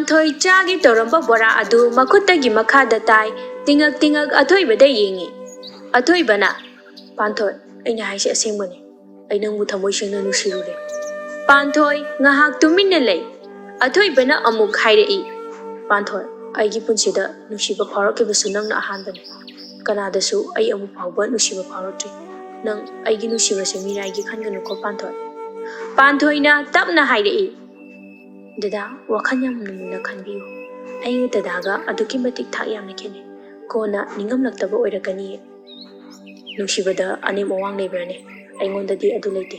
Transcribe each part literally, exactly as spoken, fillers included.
ꯄꯥꯟꯊꯣꯏ ꯆꯥꯒꯦ ꯇꯧꯔꯝꯕ ꯕꯣꯔꯥ ꯑꯗꯨ ꯃꯈꯨꯠꯇꯒꯤ ꯃꯈꯥꯗ ꯇꯥꯏ꯫ ꯇꯤꯉꯛ ꯇꯤꯉꯛ ꯑꯊꯣꯏꯕꯗ ꯌꯦꯡꯉꯤ꯫ ꯑꯊꯣꯏꯕꯅ, "ꯄꯥꯟꯊꯣꯏ, ꯑꯩꯅ ꯍꯥꯏꯁꯦ ꯑꯁꯦꯡꯕꯅꯤ꯫ ꯑꯩ ꯅꯪꯕꯨ ꯊꯃꯣꯏ ꯁꯦꯡꯅ ꯅꯨꯡꯁꯤꯔꯨꯔꯦ꯫" ꯄꯥꯟꯊꯣꯏ ꯉꯥꯏꯍꯥꯛ ꯇꯨꯃꯤꯟꯅ ꯂꯩ꯫ ꯑꯊꯣꯏꯕꯅ ꯑꯃꯨꯛ ꯍꯥꯏꯔꯛꯏ, "ꯄꯥꯟꯊꯣꯏ, ꯑꯩꯒꯤ ꯄꯨꯟꯁꯤꯗ ꯅꯨꯡꯁꯤꯕ ꯐꯥꯎꯔꯛꯈꯤꯕꯁꯨ ꯅꯪꯅ ꯑꯍꯥꯟꯕꯅꯤ꯫ ꯀꯅꯥꯗꯁꯨ ꯑꯩ ꯑꯃꯨꯛ ꯐꯥꯎꯕ ꯅꯨꯡꯁꯤꯕ ꯐꯥꯎꯔꯛꯇ꯭ꯔꯤ꯫ ꯅꯪ ꯑꯩꯒꯤ ꯅꯨꯡꯁꯤꯕꯁꯦ ꯃꯤꯔꯥꯏꯒꯤ ꯈꯟꯒꯅꯨꯀꯣ ꯄꯥꯟꯊꯣꯏ꯫" ꯄꯥꯟꯊꯣꯏꯅ ꯇꯞꯅ ꯍꯥꯏꯔꯛꯏ, "ꯗꯗꯥ, ꯋꯥꯈꯜ ꯌꯥꯝꯅ ꯃꯨꯟꯅ ꯈꯟꯕꯤꯌꯨ꯫ ꯑꯩꯒ ꯗꯗꯥꯒ ꯑꯗꯨꯛꯀꯤ ꯃꯇꯤꯛ ꯊꯥꯛ ꯌꯥꯝꯅ ꯈꯦꯠꯅꯩ꯫ ꯀꯣꯟꯅ ꯅꯤꯡꯉꯝꯂꯛꯇꯕ ꯑꯣꯏꯔꯛꯀꯅꯤꯌꯦ꯫ ꯅꯨꯡꯁꯤꯕꯗ ꯑꯅꯦꯝ ꯑꯋꯥꯡ ꯂꯩꯕ꯭ꯔꯥꯅꯦ? ꯑꯩꯉꯣꯟꯗꯗꯤ ꯑꯗꯨ ꯂꯩꯇꯦ꯫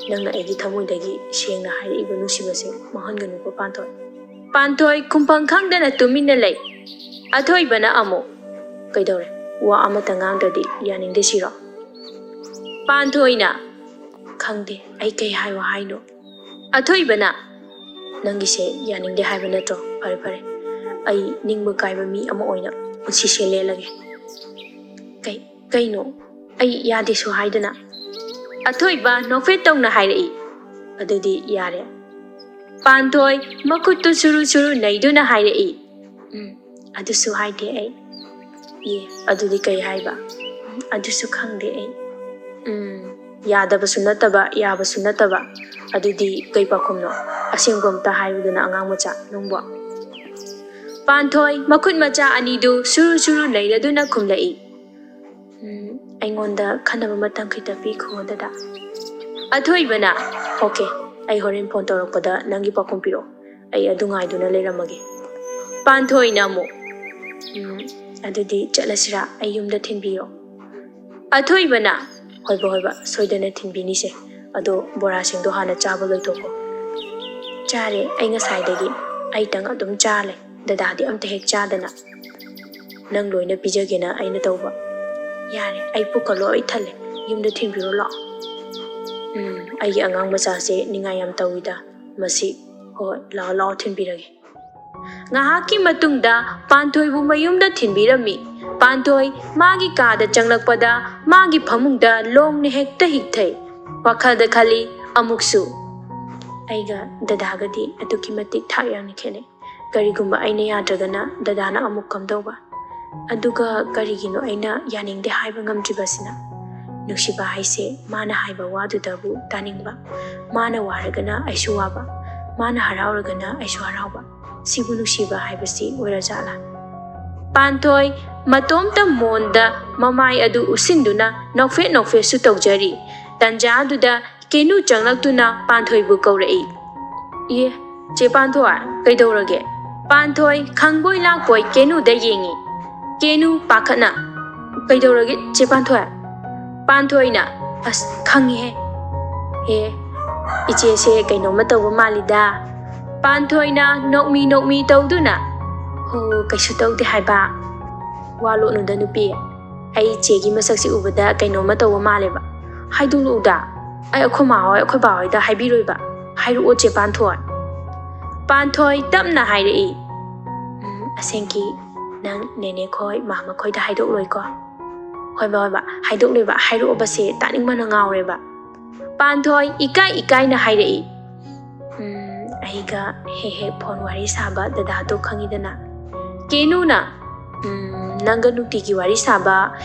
ꯅꯪꯅ ꯑꯩꯒꯤ ꯊꯃꯣꯏꯗꯒꯤ ꯁꯦꯡꯅ ꯍꯥꯏꯔꯛꯏꯕ ꯅꯨꯡꯁꯤꯕꯁꯦ ꯃꯥꯡꯍꯟꯒꯅꯨꯀꯣ ꯄꯥꯟꯊꯣꯏ꯫" ꯄꯥꯟꯊꯣꯏ ꯈꯨꯝꯐꯝ ꯈꯪꯗꯅ ꯇꯨꯃꯤꯟꯅ ꯂꯩ꯫ ꯑꯊꯣꯏꯕꯅ ꯑꯃꯨꯛ, "ꯀꯩꯗꯧꯔꯦ? ꯋꯥ ꯑꯃꯇ ꯉꯥꯡꯗ꯭ꯔꯗꯤ ꯌꯥꯅꯤꯡꯗꯦ ꯁꯤꯔꯣ?" ꯄꯥꯟꯊꯣꯏꯅ, "ꯈꯪꯗꯦ, ꯑꯩ ꯀꯩ ꯍꯥꯏꯌꯣ ꯍꯥꯏꯅꯣ?" ꯑꯊꯣꯏꯕꯅ, "ꯅꯪꯒꯤꯁꯦ ꯌꯥꯅꯤꯡꯗꯦ ꯍꯥꯏꯕ ꯅꯠꯇ꯭ꯔꯣ? ꯐꯔꯦ, ꯐꯔꯦ꯫ ꯑꯩ ꯅꯤꯡꯕ ꯀꯥꯏꯕ ꯃꯤ ꯑꯃ ꯑꯣꯏꯅ ꯄꯨꯟꯁꯤꯁꯦ ꯂꯦꯜꯂꯒꯦ꯫" "ꯀꯩ, ꯀꯩꯅꯣ? ꯑꯩ ꯌꯥꯗꯦꯁꯨ ꯍꯥꯏꯗꯅ?" ꯑꯊꯣꯏꯕ ꯅꯣꯛꯐꯦꯠ ꯇꯧꯅ ꯍꯥꯏꯔꯛꯏ, "ꯑꯗꯨꯗꯤ ꯌꯥꯔꯦ꯫" ꯄꯥꯟꯊꯣꯏ ꯃꯈꯨꯠꯇꯨ ꯁꯨꯔꯨ ꯁꯨꯔꯨ ꯅꯩꯗꯨꯅ ꯍꯥꯏꯔꯛꯏ, "ꯎꯝ, ꯑꯗꯨꯁꯨ ꯍꯥꯏꯗꯦ ꯑꯩ꯫" "ꯑꯦ, ꯑꯗꯨꯗꯤ ꯀꯩ ꯍꯥꯏꯕ?" "ꯎꯝ, ꯑꯗꯨꯁꯨ ꯈꯪꯗꯦ ꯑꯩ꯫" "ꯎꯝ, ꯌꯥꯗꯕꯁꯨ ꯅꯠꯇꯕ, ꯌꯥꯕꯁꯨ ꯅꯠꯇꯕ꯫ ꯑꯗꯨꯗꯤ ꯀꯩ ꯄꯥꯎꯈꯨꯝꯅꯣ? ꯑꯁꯦꯡꯕ ꯑꯝꯇ ꯍꯥꯏꯌꯨꯗꯅ, ꯑꯉꯥꯡ ꯃꯆꯥ ꯅꯪꯕꯣ꯫" ꯄꯥꯟꯊꯣꯏ ꯃꯈꯨꯠ ꯃꯆꯥ ꯑꯅꯤꯗꯨ ꯁꯨꯔꯨ ꯁꯨꯔꯨ ꯅꯩꯔꯗꯨꯅ ꯈꯨꯝꯂꯛꯏ, "ꯎꯝ, ꯑꯩꯉꯣꯟꯗ ꯈꯟꯅꯕ ꯃꯇꯝ ꯈꯤꯇ ꯄꯤꯈꯣ ꯗꯗꯥ꯫" ꯑꯊꯣꯏꯕꯅ, "ꯑꯣꯀꯦ, ꯑꯩ ꯍꯣꯔꯦꯟ ꯐꯣꯟ ꯇꯧꯔꯛꯄꯗ ꯅꯪꯒꯤ ꯄꯥꯎꯈꯨꯝ ꯄꯤꯔꯛꯑꯣ꯫ ꯑꯩ ꯑꯗꯨ ꯉꯥꯏꯗꯨꯅ ꯂꯩꯔꯝꯃꯒꯦ꯫" ꯄꯥꯟꯊꯣꯏꯅ ꯑꯃꯨꯛ, "ꯎꯝ, ꯑꯗꯨꯗꯤ ꯆꯠꯂꯁꯤꯔꯥ? ꯑꯩ ꯌꯨꯝꯗ ꯊꯤꯟꯕꯤꯔꯣ?" ꯑꯊꯣꯏꯕꯅ, "ꯍꯣꯏꯕ, ꯍꯣꯏꯕ, ꯁꯣꯏꯗꯅ ꯊꯤꯟꯕꯤꯅꯤꯁꯦ꯫ ꯑꯗꯣ ꯕꯣꯔꯥꯁꯤꯡꯗꯣ ꯍꯥꯟꯅ ꯆꯥꯕ ꯂꯣꯏꯊꯣꯛꯀꯣ꯫" "ꯆꯥꯔꯦ ꯑꯩ ꯉꯁꯥꯏꯗꯒꯤ꯫ ꯑꯩꯇꯪ ꯑꯗꯨꯝ ꯆꯥ ꯂꯩ꯫ ꯗꯗꯥꯗꯤ ꯑꯝꯇ ꯍꯦꯛ ꯆꯥꯗꯅ꯫ ꯅꯪ ꯂꯣꯏꯅ ꯄꯤꯖꯒꯦꯅ ꯑꯩꯅ ꯇꯧꯕ꯫" "ꯌꯥꯔꯦ, ꯑꯩ ꯄꯨꯛꯀ ꯂꯣꯏ ꯊꯜꯂꯦ꯫ ꯌꯨꯝꯗ ꯊꯤꯟꯕꯤꯔꯣ ꯂꯥꯛꯑꯣ꯫" "ꯎꯝ, ꯑꯩꯒꯤ ꯑꯉꯥꯡ ꯃꯆꯥꯁꯦ ꯅꯤꯡꯉꯥꯏ ꯌꯥꯝ ꯇꯧꯏꯗ꯫ ꯃꯁꯤ, ꯍꯣꯏ, ꯂꯥꯛꯑꯣ, ꯂꯥꯛꯑꯣ, ꯊꯤꯟꯕꯤꯔꯒꯦ꯫" ꯉꯥꯏꯍꯥꯛꯀꯤ ꯃꯇꯨꯡꯗ ꯄꯥꯟꯊꯣꯏꯕꯨ ꯃꯌꯨꯝꯗ ꯊꯤꯟꯕꯤꯔꯝꯃꯤ꯫ ꯄꯥꯟꯊꯣꯏ ꯃꯥꯒꯤ ꯀꯥꯗ ꯆꯪꯂꯛꯄꯗ ꯃꯥꯒꯤ ꯐꯃꯨꯡꯗ ꯂꯣꯡꯅ ꯍꯦꯛꯇ ꯍꯤꯛꯊꯩ꯫ ꯋꯥꯈꯜꯗ ꯈꯜꯂꯤ ꯑꯃꯨꯛꯁꯨ, "ꯑꯩꯒ ꯗꯗꯥꯒꯗꯤ ꯑꯗꯨꯛꯀꯤ ꯃꯇꯤꯛ ꯊꯥꯛ ꯌꯥꯝꯅ ꯈꯦꯠꯅꯩ꯫ ꯀꯔꯤꯒꯨꯝꯕ ꯑꯩꯅ ꯌꯥꯗ꯭ꯔꯒꯅ ꯗꯗꯥꯅ ꯑꯃꯨꯛ ꯀꯝꯗꯧꯕ? ꯑꯗꯨꯒ ꯀꯔꯤꯒꯤꯅꯣ ꯑꯩꯅ ꯌꯥꯅꯤꯡꯗꯦ ꯍꯥꯏꯕ ꯉꯝꯗ꯭ꯔꯤꯕꯁꯤꯅ? ꯅꯨꯡꯁꯤꯕ ꯍꯥꯏꯁꯦ ꯃꯥꯅ ꯍꯥꯏꯕ ꯋꯥꯗꯨꯗꯕꯨ ꯇꯥꯅꯤꯡꯕ, ꯃꯥꯅ ꯋꯥꯔꯒꯅ ꯑꯩꯁꯨ ꯋꯥꯕ, ꯃꯥꯅ ꯍꯔꯥꯎꯔꯒꯅ ꯑꯩꯁꯨ ꯍꯔꯥꯎꯕ, ꯁꯤꯕꯨ ꯅꯨꯡꯁꯤꯕ ꯍꯥꯏꯕꯁꯤ ꯑꯣꯏꯔꯖꯥꯠꯂꯥ? ꯄꯥꯟꯊꯣꯏ ꯃꯇꯣꯝꯇ ꯃꯣꯟꯗ ꯃꯃꯥꯏ ꯑꯗꯨ ꯎꯞꯁꯤꯟꯗꯨꯅ ꯅꯣꯛꯐꯦꯠ ꯅꯣꯛꯐꯦꯠꯁꯨ ꯇꯧꯖꯔꯤ꯫ ꯇꯟꯖꯥꯗꯨꯗ ꯀꯦꯅꯨ ꯆꯪꯂꯛꯇꯨꯅ ꯄꯥꯟꯊꯣꯏꯕꯨ ꯀꯧꯔꯛꯏ꯫ "ꯏꯌꯦ, ꯆꯦ ꯄꯥꯟꯊꯣꯏ, ꯀꯩꯗꯧꯔꯒꯦ?" ꯄꯥꯟꯊꯣꯏ ꯈꯪꯕꯣꯏ ꯂꯥꯛꯄꯣꯏ ꯀꯦꯅꯨꯗ ꯌꯦꯡꯉꯤ꯫ ꯀꯦꯅꯨ ꯄꯥꯈꯠꯅ, "ꯀꯩꯗꯧꯔꯒꯦ, ꯆꯦ ꯄꯥꯟꯊꯣꯏ?" ꯄꯥꯟꯊꯣꯏꯅ, "ꯑꯁ, ꯈꯪꯉꯤꯍꯦ꯫ ꯑꯦ, ꯏꯆꯦꯁꯦ ꯀꯩꯅꯣꯝꯃ ꯇꯧꯕ ꯃꯥꯜꯂꯤꯗ꯫" ꯄꯥꯟꯊꯣꯏꯅ ꯅꯣꯛꯃꯤ ꯅꯣꯛꯃꯤ ꯇꯧꯗꯨꯅ, "ꯍꯣ, ꯀꯩꯁꯨ ꯇꯧꯗꯦ ꯍꯥꯏꯕ꯫ ꯋꯥ ꯂꯣꯠꯅꯨꯗ ꯅꯨꯄꯤ꯫ ꯑꯩ ꯆꯦꯒꯤ ꯃꯁꯛꯁꯦ ꯎꯕꯗ ꯀꯩꯅꯣꯝꯃ ꯇꯧꯕ ꯃꯥꯜꯂꯦꯕ꯫ ꯍꯥꯏꯗꯣꯛꯂꯛꯎꯗ꯫ ꯑꯩ ꯑꯩꯈꯣꯏ ꯃꯥ ꯍꯣꯏ, ꯑꯩꯈꯣꯏ ꯕꯥ ꯍꯣꯏꯗ ꯍꯥꯏꯕꯤꯔꯣꯏꯕ꯫ ꯍꯥꯏꯔꯛꯑꯣ, ꯆꯦ ꯄꯥꯟꯊꯣꯏ꯫" ꯄꯥꯟꯊꯣꯏ ꯇꯞꯅ ꯍꯥꯏꯔꯛꯏ꯫ "ꯎꯝ, ꯑꯁꯦꯡꯀꯤ ꯅꯪ ꯅꯦꯅꯦ ꯈꯣꯏ, ꯃꯥꯃ ꯈꯣꯏꯗ ꯍꯥꯏꯗꯣꯛꯂꯣꯏꯀꯣ?" "ꯍꯣꯏꯕ, ꯍꯣꯏꯕ, ꯍꯥꯏꯗꯣꯛꯂꯣꯏꯕ, ꯍꯥꯏꯔꯛꯑꯣꯕꯁꯦ ꯇꯥꯅꯤꯡꯕꯅ ꯉꯥꯎꯔꯦꯕ꯫" ꯄꯥꯟꯊꯣꯏ ꯏꯀꯥꯏ ꯏꯀꯥꯏꯅ ꯍꯥꯏꯔꯛꯏ꯫ "ꯎꯝ, ꯑꯩꯒ ꯍꯦꯛ ꯍꯦꯛ ꯐꯣꯟ ꯋꯥꯔꯤ ꯁꯥꯕ ꯗꯗꯥꯗꯣ ꯈꯪꯉꯤꯗꯅ?" ꯀꯦꯅꯨꯅ, "ꯎꯝ, ꯅꯪꯒ ꯅꯨꯡꯇꯤꯒꯤ ꯋꯥꯔꯤ ꯁꯥꯕ,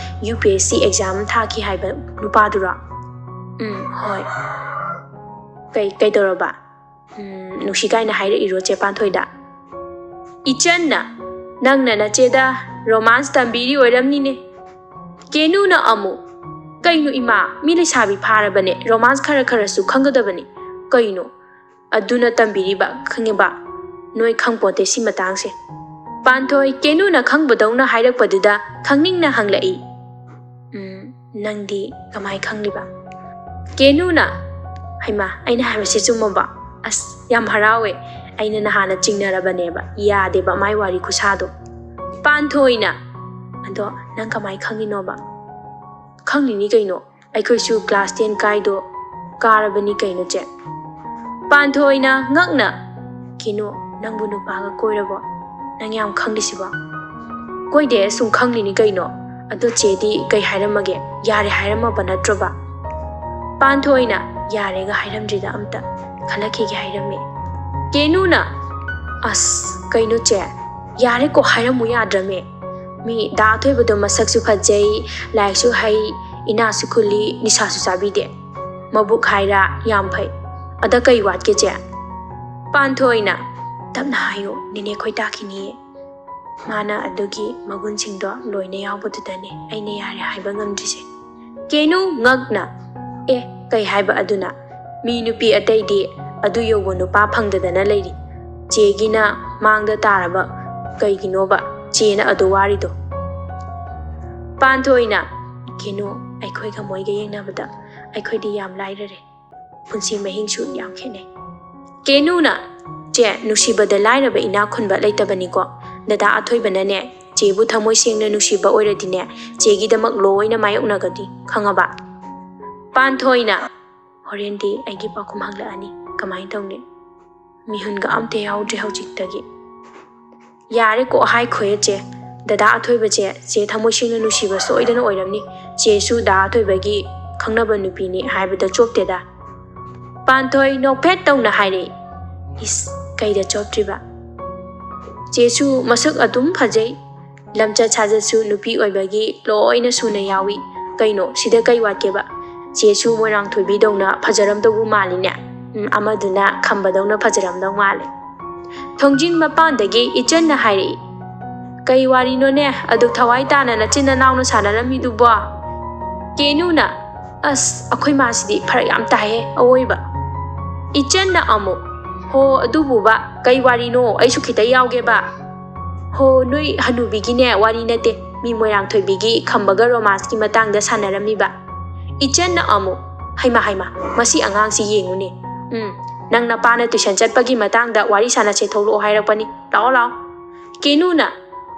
U P S C exam ꯊꯥꯈꯤ ꯍꯥꯏꯕ ꯅꯨꯄꯥꯗꯨꯔꯣ?" "ꯎꯝ, ꯍꯣꯏ꯫" "ꯀꯩ, ꯀꯩꯗꯧꯔꯕ? ꯎꯝ, ꯅꯨꯡꯁꯤ ꯀꯥꯏꯅ ꯍꯥꯏꯔꯛꯏꯔꯣ ꯆꯦ ꯄꯥꯟꯊꯣꯏꯗ?" "ꯏꯆꯟꯅ, ꯅꯪꯅ ꯅꯆꯦꯗ ꯔꯣꯃꯥꯟꯁ ꯇꯝꯕꯤꯔꯤ ꯑꯣꯏꯔꯝꯅꯤꯅꯦ꯫" ꯀꯦꯅꯨꯅ ꯑꯃꯨꯛ, "ꯀꯩꯅꯣ ꯏꯃꯥ, ꯃꯤ ꯂꯩꯁꯥꯕꯤ ꯐꯥꯔꯕꯅꯦ, ꯔꯣꯃꯥꯟꯁ ꯈꯔ ꯈꯔꯁꯨ ꯈꯪꯒꯗꯕꯅꯤ꯫ ꯀꯩꯅꯣ ꯑꯗꯨꯅ ꯇꯝꯕꯤꯔꯤꯕ, ꯈꯪꯉꯤꯕ? ꯅꯣꯏ ꯈꯪꯄꯣꯟꯇꯦ ꯁꯤ ꯃꯇꯥꯡꯁꯦ꯫" ꯄꯥꯟꯊꯣꯏ ꯀꯦꯅꯨꯅ ꯈꯪꯕꯗꯧꯅ ꯍꯥꯏꯔꯛꯄꯗꯨꯗ ꯈꯪꯅꯤꯡꯅ ꯍꯪꯂꯛꯏ꯫ "ꯎꯝ, ꯅꯪꯗꯤ ꯀꯃꯥꯏ ꯈꯪꯂꯤꯕ?" ꯀꯦꯅꯨꯅ, "ꯍꯩꯃꯥ, ꯑꯩꯅ ꯍꯥꯏꯕꯁꯤ ꯆꯨꯝꯃꯕꯣ? ꯑꯁ, ꯌꯥꯝ ꯍꯔꯥꯎꯋꯦ꯫ ꯑꯩꯅ ꯅꯍꯥꯟꯅ ꯆꯤꯡꯅꯔꯕꯅꯦꯕ, ꯌꯥꯗꯦꯕ ꯃꯥꯏ ꯋꯥꯔꯤ ꯈꯨꯁꯥꯗꯣ꯫" ꯄꯥꯟꯊꯣꯏꯅ, "ꯑꯗꯣ ꯅꯪ ꯀꯃꯥꯏ ꯈꯪꯉꯤꯅꯣꯕ?" "ꯈꯪꯉꯤꯅꯤ ꯀꯩꯅꯣ, ꯑꯩꯈꯣꯏꯁꯨ ꯀ꯭ꯂꯥꯁ ꯇꯦꯟ ꯀꯥꯏꯗꯣ ꯀꯥꯔꯕꯅꯤ ꯀꯩꯅꯣ ꯆꯦ꯫" ꯄꯥꯟꯊꯣꯏꯅ ꯉꯛꯅ, "ꯀꯦꯅꯨ, ꯅꯪꯕꯨ ꯅꯨꯄꯥꯒ ꯀꯣꯏꯔꯕꯣ? ꯅꯪ ꯌꯥꯝ ꯈꯪꯂꯤꯁꯤꯕꯣ?" "ꯀꯣꯏꯗꯦ, ꯁꯨꯝ ꯈꯪꯂꯤꯅꯤ ꯀꯩꯅꯣ꯫ ꯑꯗꯣ ꯆꯦꯗꯤ ꯀꯩ ꯍꯥꯏꯔꯝꯃꯒꯦ? ꯌꯥꯔꯦ ꯍꯥꯏꯔꯝꯃꯕ ꯅꯠꯇ꯭ꯔꯣꯕ?" ꯄꯥꯟꯊꯣꯏꯅ, "ꯌꯥꯔꯦꯒ ꯍꯥꯏꯔꯝꯗ꯭ꯔꯤꯗ, ꯑꯝꯇ ꯈꯜꯂꯛꯈꯤꯒꯦ ꯍꯥꯏꯔꯝꯃꯦ꯫" ꯀꯦꯅꯨꯅ, ꯑꯁ, ꯀꯩꯅꯣ ꯆꯦ? ꯌꯥꯔꯦꯀꯣ, ꯍꯥꯏꯔꯝꯃꯨ ꯌꯥꯗ꯭ꯔꯃꯦ? ꯃꯤ ꯗꯥ ꯑꯊꯣꯏꯕꯗꯣ ꯃꯁꯛꯁꯨ ꯐꯖꯩ, ꯂꯥꯏꯔꯤꯛꯁꯨ ꯍꯩ, ꯏꯅꯥꯁꯨ ꯈꯨꯜꯂꯤ, ꯅꯤꯁꯥꯁꯨ ꯆꯥꯕꯤꯗꯦ, ꯃꯕꯨꯛ ꯍꯥꯏꯔ ꯌꯥꯝ ꯐꯩ꯫ ꯑꯗ ꯀꯩ ꯋꯥꯠꯀꯦ ꯆꯦ? ꯄꯥꯟꯊꯣꯏꯅ, "ꯇꯞꯅ ꯍꯥꯏꯌꯨ, ꯅꯦꯅꯦ ꯈꯣꯏ ꯇꯥꯈꯤꯅꯤꯌꯦ꯫ ꯃꯥꯅ ꯑꯗꯨꯒꯤ ꯃꯒꯨꯟꯁꯤꯡꯗꯣ ꯂꯣꯏꯅ ꯌꯥꯎꯕꯗꯨꯗꯅꯦ ꯑꯩꯅ ꯌꯥꯔꯦ ꯍꯥꯏꯕ ꯉꯝꯗ꯭ꯔꯤꯁꯦ"꯫ ꯀꯦꯅꯨ ꯉꯛꯅ, "ꯑꯦ, ꯀꯩ ꯍꯥꯏꯕ ꯑꯗꯨꯅ? ꯃꯤ ꯅꯨꯄꯤ ꯑꯇꯩꯗꯤ ꯑꯗꯨ ꯌꯧꯕ ꯅꯨꯄꯥ ꯐꯪꯗꯗꯅ ꯂꯩꯔꯤ꯫ ꯆꯦꯒꯤꯅ ꯃꯥꯡꯗ ꯇꯥꯔꯕ ꯀꯩꯒꯤꯅꯣꯕ ꯆꯦꯅ ꯑꯗꯨ ꯋꯥꯔꯤꯗꯣ?" ꯄꯥꯟꯊꯣꯏꯅ, "ꯀꯦꯅꯨ, ꯑꯩꯈꯣꯏꯒ ꯃꯣꯏꯒ ꯌꯦꯡꯅꯕꯗ ꯑꯩꯈꯣꯏꯗꯤ ꯌꯥꯝ ꯂꯥꯏꯔꯔꯦ꯫ ꯄꯨꯟꯁꯤ ꯃꯍꯤꯡꯁꯨ ꯌꯥꯝ ꯈꯦꯠꯅꯩ"꯫ ꯀꯦꯅꯨꯅ, "ꯆꯦ, ꯅꯨꯡꯁꯤꯕꯗ ꯂꯥꯏꯔꯕ ꯏꯅꯥꯛ ꯈꯨꯟꯕ ꯂꯩꯇꯕꯅꯤꯀꯣ꯫ ꯗꯗꯥ ꯑꯊꯣꯏꯕꯅꯅꯦ, ꯆꯦꯕꯨ ꯊꯃꯣꯏ ꯁꯦꯡꯅ ꯅꯨꯡꯁꯤꯕ ꯑꯣꯏꯔꯗꯤꯅꯦ, ꯆꯦꯒꯤꯗꯃꯛ ꯂꯣꯏꯅ ꯃꯥꯌꯣꯛꯅꯒꯅꯤ, ꯈꯪꯉꯕ?" ꯄꯥꯟꯊꯣꯏꯅ, "ꯍꯣꯔꯦꯟꯗꯤ ꯑꯩꯒꯤ ꯄꯥꯎꯈꯨꯝ ꯍꯪꯂꯛꯑꯅꯤ, ꯀꯃꯥꯏꯅ ꯇꯧꯅꯤ? ꯃꯤꯍꯨꯟꯒ ꯑꯝꯇ ꯌꯥꯎꯗ꯭ꯔꯦ ꯍꯧꯖꯤꯛꯇꯒꯤ"꯫ "ꯌꯥꯔꯦꯀꯣ, ꯍꯥꯏꯈꯣꯍꯦ ꯆꯦ꯫ ꯗꯗꯥ ꯑꯊꯣꯏꯕꯁꯦ ꯆꯦ ꯊꯃꯣꯏ ꯁꯦꯡꯅ ꯅꯨꯡꯁꯤꯕ ꯁꯣꯏꯗꯅ ꯑꯣꯏꯔꯝꯅꯤ꯫ ꯆꯦꯁꯨ ꯗꯥ ꯑꯊꯣꯏꯕꯒꯤ ꯈꯪꯅꯕ ꯅꯨꯄꯤꯅꯤ ꯍꯥꯏꯕꯗ ꯆꯣꯞꯇꯦꯗ"꯫ ꯄꯥꯟꯊꯣꯏ ꯅꯣꯛꯐꯦꯠ ꯇꯧꯅ ꯍꯥꯏꯔꯛꯏ꯫ "ꯏꯁ, ꯀꯩꯗ ꯆꯣꯞꯇ꯭ꯔꯤꯕ? ꯆꯦꯁꯨ ꯃꯁꯛ ꯑꯗꯨꯝ ꯐꯖꯩ, ꯂꯝꯆꯠ ꯁꯥꯖꯠꯁꯨ ꯅꯨꯄꯤ ꯑꯣꯏꯕꯒꯤ ꯂꯣꯏꯅ ꯁꯨꯅ ꯌꯥꯎꯏ꯫ ꯀꯩꯅꯣ, ꯁꯤꯗ ꯀꯩ ꯋꯥꯠꯀꯦꯕ? ꯆꯦꯁꯨ ꯃꯣꯏꯔꯥꯡꯊꯣꯏꯕꯤꯗꯧꯅ ꯐꯖꯔꯝꯗꯧꯕ ꯃꯥꯜꯂꯤꯅꯦ꯫ ꯎꯝ, ꯑꯃꯗꯨꯅ ꯈꯝꯕꯗꯧꯅ ꯐꯖꯔꯝꯗꯧ ꯃꯥꯜꯂꯦ"꯫ ꯊꯣꯡꯖꯤꯟ ꯃꯄꯥꯟꯗꯒꯤ ꯏꯆꯟꯅ ꯍꯥꯏꯔꯛꯏ꯫ "ꯀꯩ ꯋꯥꯔꯤꯅꯣꯅꯦ ꯑꯗꯨꯛ ꯊꯋꯥꯏ ꯇꯥꯅ ꯅꯆꯤꯟ ꯅꯅꯥꯎꯅ ꯁꯥꯟꯅꯔꯝꯃꯤꯗꯨꯕꯣ?" ꯀꯦꯅꯨꯅ, "ꯑꯁ, ꯑꯩꯈꯣꯏ ꯃꯥꯁꯤꯗꯤ ꯐꯔꯛ ꯌꯥꯝ ꯇꯥꯏꯍꯦ ꯑꯋꯣꯏꯕ"꯫ ꯏꯆꯟꯅ ꯑꯃꯨꯛ, "ꯍꯣ, ꯑꯗꯨꯕꯨꯕ ꯀꯩ ꯋꯥꯔꯤꯅꯣ? ꯑꯩꯁꯨ ꯈꯤꯇ ꯌꯥꯎꯒꯦꯕ"꯫ "ꯍꯣ, ꯅꯣꯏ ꯍꯅꯨꯕꯤꯒꯤꯅꯦ ꯋꯥꯔꯤ ꯅꯠꯇꯦ, ꯃꯤ ꯃꯣꯏꯔꯥꯡꯊꯣꯏꯕꯤꯒꯤ ꯈꯝꯕꯒ ꯔꯣꯃꯥꯟꯁꯀꯤ ꯃꯇꯥꯡꯗ ꯁꯥꯟꯅꯔꯝꯃꯤꯕ"꯫ ꯏꯆꯟꯅ ꯑꯃꯨꯛ, "ꯍꯩꯃꯥ, ꯍꯩꯃꯥ, ꯃꯁꯤ ꯑꯉꯥꯡꯁꯤ ꯌꯦꯡꯉꯨꯅꯦ꯫ ꯎꯝ, ꯅꯪ ꯅꯄꯥꯅ ꯇꯨꯏꯁꯟ ꯆꯠꯄꯒꯤ ꯃꯇꯥꯡꯗ ꯋꯥꯔꯤ ꯁꯥꯟꯅꯁꯦ ꯊꯣꯛꯂꯛꯑꯣ ꯍꯥꯏꯔꯛꯄꯅꯤ꯫ ꯂꯥꯛꯑꯣ, ꯂꯥꯛꯑꯣ"꯫ ꯀꯦꯅꯨꯅ,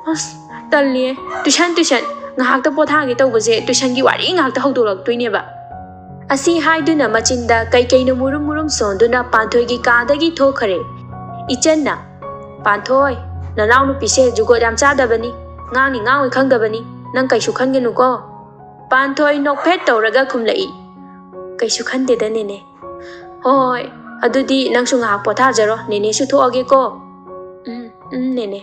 "ꯑꯁ, ꯇꯜꯂꯦ꯫ Tuition, tuition. ꯉꯥꯏꯍꯥꯛꯇ ꯄꯣꯊꯥꯒꯦ ꯇꯧꯕꯁꯦ ꯇꯨꯏꯁꯟꯒꯤ ꯋꯥꯔꯤ ꯉꯥꯛꯇ ꯍꯧꯗꯣꯛꯂꯛꯇꯣꯏꯅꯦꯕ"꯫ ꯑꯁꯤ ꯍꯥꯏꯗꯨꯅ ꯃꯆꯤꯟꯗ ꯀꯩꯀꯩꯅꯣ ꯃꯨꯔꯨꯝ ꯃꯨꯔꯨꯝ ꯁꯣꯟꯗꯨꯅ ꯄꯥꯟꯊꯣꯏꯒꯤ ꯀꯥꯗꯒꯤ ꯊꯣꯛꯈꯔꯦ꯫ ꯏꯆꯟꯅ, "ꯄꯥꯟꯊꯣꯏ, ꯅꯅꯥꯎꯅꯨꯄꯤꯁꯦ ꯖꯨꯒꯣꯠ ꯌꯥꯝ ꯆꯥꯗꯕꯅꯤ꯫ ꯉꯥꯡꯅꯤ ꯉꯥꯡꯉꯣꯏ ꯈꯪꯗꯕꯅꯤ꯫ ꯅꯪ ꯀꯩꯁꯨ ꯈꯟꯒꯅꯨꯀꯣ"꯫ ꯄꯥꯟꯊꯣꯏ ꯅꯣꯛꯐꯦꯠ ꯇꯧꯔꯒ ꯈꯨꯝꯂꯛꯏ꯫ "ꯀꯩꯁꯨ ꯈꯟꯗꯦꯗ ꯅꯦꯅꯦ"꯫ "ꯍꯣꯏ, ꯑꯗꯨꯗꯤ ꯅꯪꯁꯨ ꯉꯥꯏꯍꯥꯛ ꯄꯣꯊꯥꯖꯔꯣ, ꯅꯦꯅꯦꯁꯨ ꯊꯣꯛꯑꯒꯦꯀꯣ"꯫ "ꯎꯝ, ꯅꯦꯅꯦ꯫"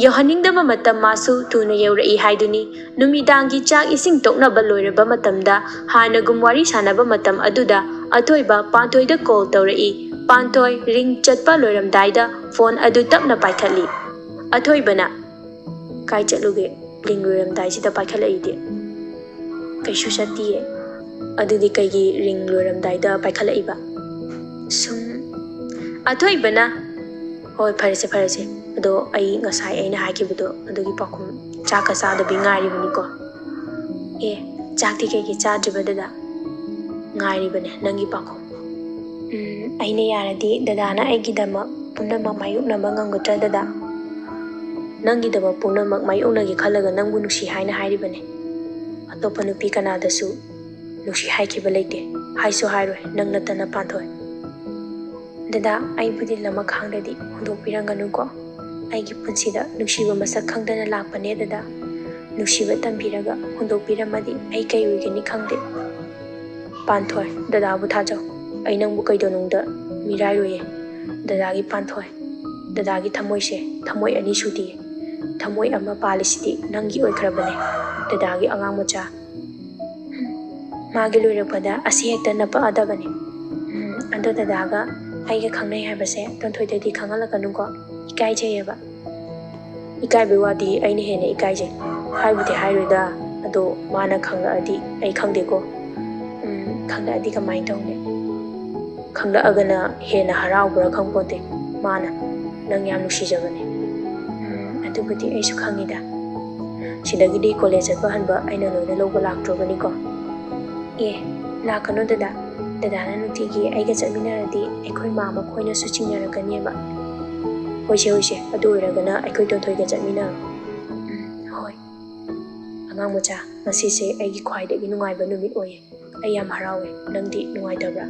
ꯌꯧꯍꯟꯅꯤꯡꯗꯕ ꯃꯇꯝ ꯃꯥꯁꯨ ꯊꯨꯅ ꯌꯧꯔꯛꯏ ꯍꯥꯏꯗꯨꯅꯤ꯫ ꯅꯨꯃꯤꯗꯥꯡꯒꯤ ꯆꯥꯛ ꯏꯁꯤꯡ ꯇꯣꯛꯅꯕ ꯂꯣꯏꯔꯕ ꯃꯇꯝꯗ, ꯍꯥꯟꯅꯒꯨꯝ ꯋꯥꯔꯤ ꯁꯥꯟꯅꯕ ꯃꯇꯝ ꯑꯗꯨꯗ ꯑꯊꯣꯏꯕ ꯄꯥꯟꯊꯣꯏꯗ ꯀꯣꯜ ꯇꯧꯔꯛꯏ꯫ ꯄꯥꯟꯊꯣꯏ ꯔꯤꯡ ꯆꯠꯄ ꯂꯣꯏꯔꯝꯗꯥꯏꯗ ꯐꯣꯟ ꯑꯗꯨ ꯇꯞꯅ ꯄꯥꯏꯈꯠꯂꯤ꯫ ꯑꯊꯣꯏꯕꯅ, "ꯀꯥꯏ ꯆꯠꯂꯨꯒꯦ? ꯔꯤꯡ ꯂꯣꯏꯔꯝꯗꯥꯏꯁꯤꯗ ꯄꯥꯏꯈꯠꯂꯛꯏꯗꯤ?" "ꯀꯩꯁꯨ ꯆꯠꯇꯤꯌꯦ꯫" "ꯑꯗꯨꯗꯤ ꯀꯩꯒꯤ ꯔꯤꯡ ꯂꯣꯏꯔꯝꯗꯥꯏꯗ ꯄꯥꯏꯈꯠꯂꯛꯏꯕ?" "ꯁꯨꯝ꯫" ꯑꯊꯣꯏꯕꯅ, "ꯍꯣꯏ, ꯐꯔꯦꯁꯦ, ꯐꯔꯦꯁꯦ꯫ ꯑꯗꯣ ꯑꯩ ꯉꯁꯥꯏ ꯑꯩꯅ ꯍꯥꯏꯈꯤꯕꯗꯣ ꯑꯗꯨꯒꯤ ꯄꯥꯎꯈꯨꯝ ꯆꯥꯛꯀ ꯆꯥꯗꯕꯤ ꯉꯥꯏꯔꯤꯕꯅꯤꯀꯣ꯫" "ꯑꯦ, ꯆꯥꯛꯇꯤ ꯀꯩꯒꯤ ꯆꯥꯗ꯭ꯔꯤꯕ, ꯗꯗꯥ?" "ꯉꯥꯏꯔꯤꯕꯅꯦ ꯅꯪꯒꯤ ꯄꯥꯎꯈꯨꯝ꯫" "ꯎꯝ, ꯑꯩꯅ ꯌꯥꯔꯗꯤ ꯗꯗꯥꯅ ꯑꯩꯒꯤꯗꯃꯛ ꯄꯨꯝꯅꯃꯛ ꯃꯥꯌꯣꯛꯅꯕ ꯉꯝꯒꯗ꯭ꯔꯥ, ꯗꯗꯥ?" "ꯅꯪꯒꯤꯗꯃꯛ ꯄꯨꯝꯅꯃꯛ ꯃꯥꯌꯣꯛꯅꯒꯦ ꯈꯜꯂꯒ ꯅꯪꯕꯨ ꯅꯨꯡꯁꯤ ꯍꯥꯏꯅ ꯍꯥꯏꯔꯤꯕꯅꯦ꯫ ꯑꯇꯣꯞꯄ ꯅꯨꯄꯤ ꯀꯅꯥꯗꯁꯨ ꯅꯨꯡꯁꯤ ꯍꯥꯏꯈꯤꯕ ꯂꯩꯇꯦ꯫ ꯍꯥꯏꯁꯨ ꯍꯥꯏꯔꯣꯏ, ꯅꯪ ꯅꯠꯇꯅ, ꯄꯥꯟꯊꯣꯏ꯫" "ꯗꯗꯥ, ꯑꯩꯕꯨꯗꯤ ꯂꯃꯛ ꯈꯥꯡꯗꯗꯤ ꯍꯨꯟꯗꯣꯛꯄꯤꯔꯝꯒꯅꯨꯀꯣ꯫ ꯑꯩꯒꯤ ꯄꯨꯟꯁꯤꯗ ꯅꯨꯡꯁꯤꯕ ꯃꯁꯛ ꯈꯪꯗꯅ ꯂꯥꯛꯄꯅꯦ, ꯗꯗꯥ꯫ ꯅꯨꯡꯁꯤꯕ ꯇꯝꯕꯤꯔꯒ ꯍꯨꯟꯗꯣꯛꯄꯤꯔꯝꯃꯗꯤ ꯑꯩ ꯀꯩ ꯑꯣꯏꯒꯅꯤ ꯈꯪꯗꯦ꯫" "ꯄꯥꯟꯊꯣꯏ, ꯗꯗꯥꯕꯨ ꯊꯥꯖꯧ꯫ ꯑꯩ ꯅꯪꯕꯨ ꯀꯩꯗꯧꯅꯨꯡꯗ ꯃꯤꯔꯥꯏꯔꯣꯏꯌꯦ꯫ ꯗꯗꯥꯒꯤ ꯄꯥꯟꯊꯣꯏ, ꯗꯗꯥꯒꯤ ꯊꯃꯣꯏꯁꯦ ꯊꯃꯣꯏ ꯑꯅꯤ ꯁꯨꯗꯤꯌꯦ꯫ ꯊꯃꯣꯏ ꯑꯃ ꯄꯥꯜꯂꯤꯁꯤꯗꯤ ꯅꯪꯒꯤ ꯑꯣꯏꯈ꯭ꯔꯕꯅꯦ, ꯗꯗꯥꯒꯤ ꯑꯉꯥꯡ ꯃꯆꯥ꯫ ꯃꯥꯒꯤ ꯂꯣꯏꯔꯛꯄꯗ ꯑꯁꯤ ꯍꯦꯛꯇ ꯅꯞꯄꯛꯑꯗꯕꯅꯦ꯫ ꯎꯝ, ꯑꯗꯣ ꯗꯗꯥꯒ ꯑꯩꯒ ꯈꯪꯅꯩ ꯍꯥꯏꯕꯁꯦ ꯇꯣꯟꯊꯣꯏꯗꯗꯤ ꯈꯪꯍꯜꯂꯛꯀꯅꯨꯀꯣ, ꯏꯀꯥꯏꯖꯩꯌꯦꯕ꯫" "ꯏꯀꯥꯏꯕꯩ ꯋꯥꯗꯤ ꯑꯩꯅ ꯍꯦꯟꯅ ꯏꯀꯥꯏꯖꯩ꯫ ꯍꯥꯏꯕꯨꯗꯤ ꯍꯥꯏꯔꯣꯏꯗ, ꯑꯗꯣ ꯃꯥꯅ ꯈꯪꯂꯛꯑꯗꯤ ꯑꯩ ꯈꯪꯗꯦꯀꯣ꯫" "ꯎꯝ, ꯈꯪꯂꯛꯑꯗꯤ ꯀꯃꯥꯏꯅ ꯇꯧꯅꯤ?" "ꯈꯪꯂꯛꯑꯒꯅ ꯍꯦꯟꯅ ꯍꯔꯥꯎꯕ꯭ꯔꯥ ꯈꯪꯄꯣꯟꯇꯦ꯫ ꯃꯥꯅ ꯅꯪ ꯌꯥꯝ ꯅꯨꯡꯁꯤꯖꯕꯅꯦ꯫" "ꯎꯝ, ꯑꯗꯨꯕꯨꯗꯤ ꯑꯩꯁꯨ ꯈꯪꯉꯤꯗ꯫ ꯁꯤꯗꯒꯤꯗꯤ ꯀꯣꯂꯦꯖ ꯆꯠꯄ ꯍꯟꯕ ꯑꯩꯅ ꯂꯣꯏꯅ ꯂꯧꯕ ꯂꯥꯛꯇ꯭ꯔꯣꯕꯅꯤꯀꯣ꯫" "ꯑꯦ, ꯂꯥꯛꯀꯅꯨ ꯗꯗꯥ꯫ ꯗꯗꯥꯅ ꯅꯨꯡꯇꯤꯒꯤ ꯑꯩꯒ ꯆꯠꯃꯤꯟꯅꯔꯗꯤ ꯑꯩꯈꯣꯏ ꯃꯥ ꯃꯈꯣꯏꯅꯁꯨ ꯆꯤꯡꯅꯔꯛꯀꯅꯦꯕ꯫" "ꯍꯣꯏꯁꯦ, ꯍꯣꯏꯁꯦ, ꯑꯗꯨ ꯑꯣꯏꯔꯒꯅ ꯑꯩꯈꯣꯏ ꯇꯣꯟꯊꯣꯏꯒ ꯆꯠꯃꯤꯟꯅꯔꯣ꯫" "ꯎꯝ, ꯍꯣꯏ꯫" "ꯑꯉꯥꯡ ꯃꯆꯥ, ꯉꯁꯤꯁꯦ ꯑꯩꯒꯤ ꯈ꯭ꯋꯥꯏꯗꯒꯤ ꯅꯨꯡꯉꯥꯏꯕ ꯅꯨꯃꯤꯠ ꯑꯣꯏꯌꯦ꯫ ꯑꯩ ꯌꯥꯝ ꯍꯔꯥꯎꯋꯦ꯫ ꯅꯪꯗꯤ ꯅꯨꯡꯉꯥꯏꯇꯕ꯭ꯔꯥ?"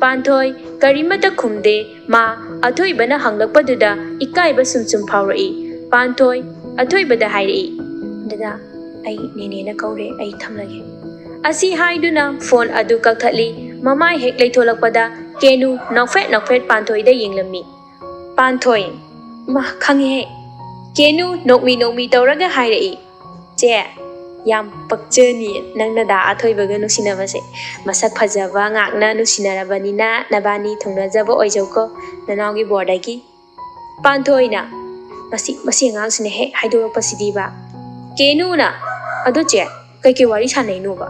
ꯄꯥꯟꯊꯣꯏ ꯀꯔꯤꯃꯠꯇ ꯈꯨꯝꯗꯦ꯫ ꯃꯥ ꯑꯊꯣꯏꯕꯅ ꯍꯪꯂꯛꯄꯗꯨꯗ ꯏꯀꯥꯏꯕ ꯁꯨꯝ ꯁꯨꯝ ꯐꯥꯎꯔꯛꯏ꯫ ꯄꯥꯟꯊꯣꯏ ꯑꯊꯣꯏꯕꯗ ꯍꯥꯏꯔꯛꯏ, "ꯗꯗꯥ, ꯑꯩ ꯅꯦꯅꯦꯅ ꯀꯧꯔꯦ, ꯑꯩ ꯊꯝꯂꯒꯦ꯫" ꯑꯁꯤ ꯍꯥꯏꯗꯨꯅ ꯐꯣꯟ ꯑꯗꯨ ꯀꯛꯊꯠꯂꯤ꯫ ꯃꯃꯥꯏ ꯍꯦꯛ ꯂꯩꯊꯣꯂꯛꯄꯗ ꯀꯦꯅꯨ ꯅꯣꯛꯐꯦꯠ ꯅꯣꯛꯐꯦꯠ ꯄꯥꯟꯊꯣꯏꯗ ꯌꯦꯡꯂꯝꯃꯤ꯫ ꯄꯥꯟꯊꯣꯏ, ꯃꯥ, ꯈꯪꯉꯦꯍꯦ꯫ ꯀꯦꯅꯨ ꯅꯣꯛꯃꯤ ꯅꯣꯛꯃꯤ ꯇꯧꯔꯒ ꯍꯥꯏꯔꯛꯏ꯫ ꯆꯦ, ꯌꯥꯝ ꯄꯛꯆꯅꯤ ꯅꯪ ꯅꯗꯥ ꯑꯊꯣꯏꯕꯒ ꯅꯨꯡꯁꯤꯅꯕꯁꯦ꯫ ꯃꯁꯛ ꯐꯖꯕ ꯉꯥꯛꯅ ꯅꯨꯡꯁꯤꯅꯔꯕꯅꯤꯅ ꯅꯕꯥꯅꯤ ꯊꯨꯡꯅꯖꯕ ꯑꯣꯏꯖꯧꯀꯣ, ꯅꯅꯥꯎꯒꯤ ꯕꯣꯔꯗꯒꯤ꯫ ꯄꯥꯟꯊꯣꯏꯅ, "ꯃꯁꯤ, ꯃꯁꯤ ꯑꯉꯥꯡꯁꯤꯅ ꯍꯦꯛ ꯍꯥꯏꯗꯣꯔꯛꯄꯁꯤꯗꯤꯕ꯫" ꯀꯦꯅꯨꯅ, "ꯑꯗꯣ ꯆꯦ, ꯀꯩꯀꯩ ꯋꯥꯔꯤ ꯁꯥꯟꯅꯩꯅꯣꯕ?"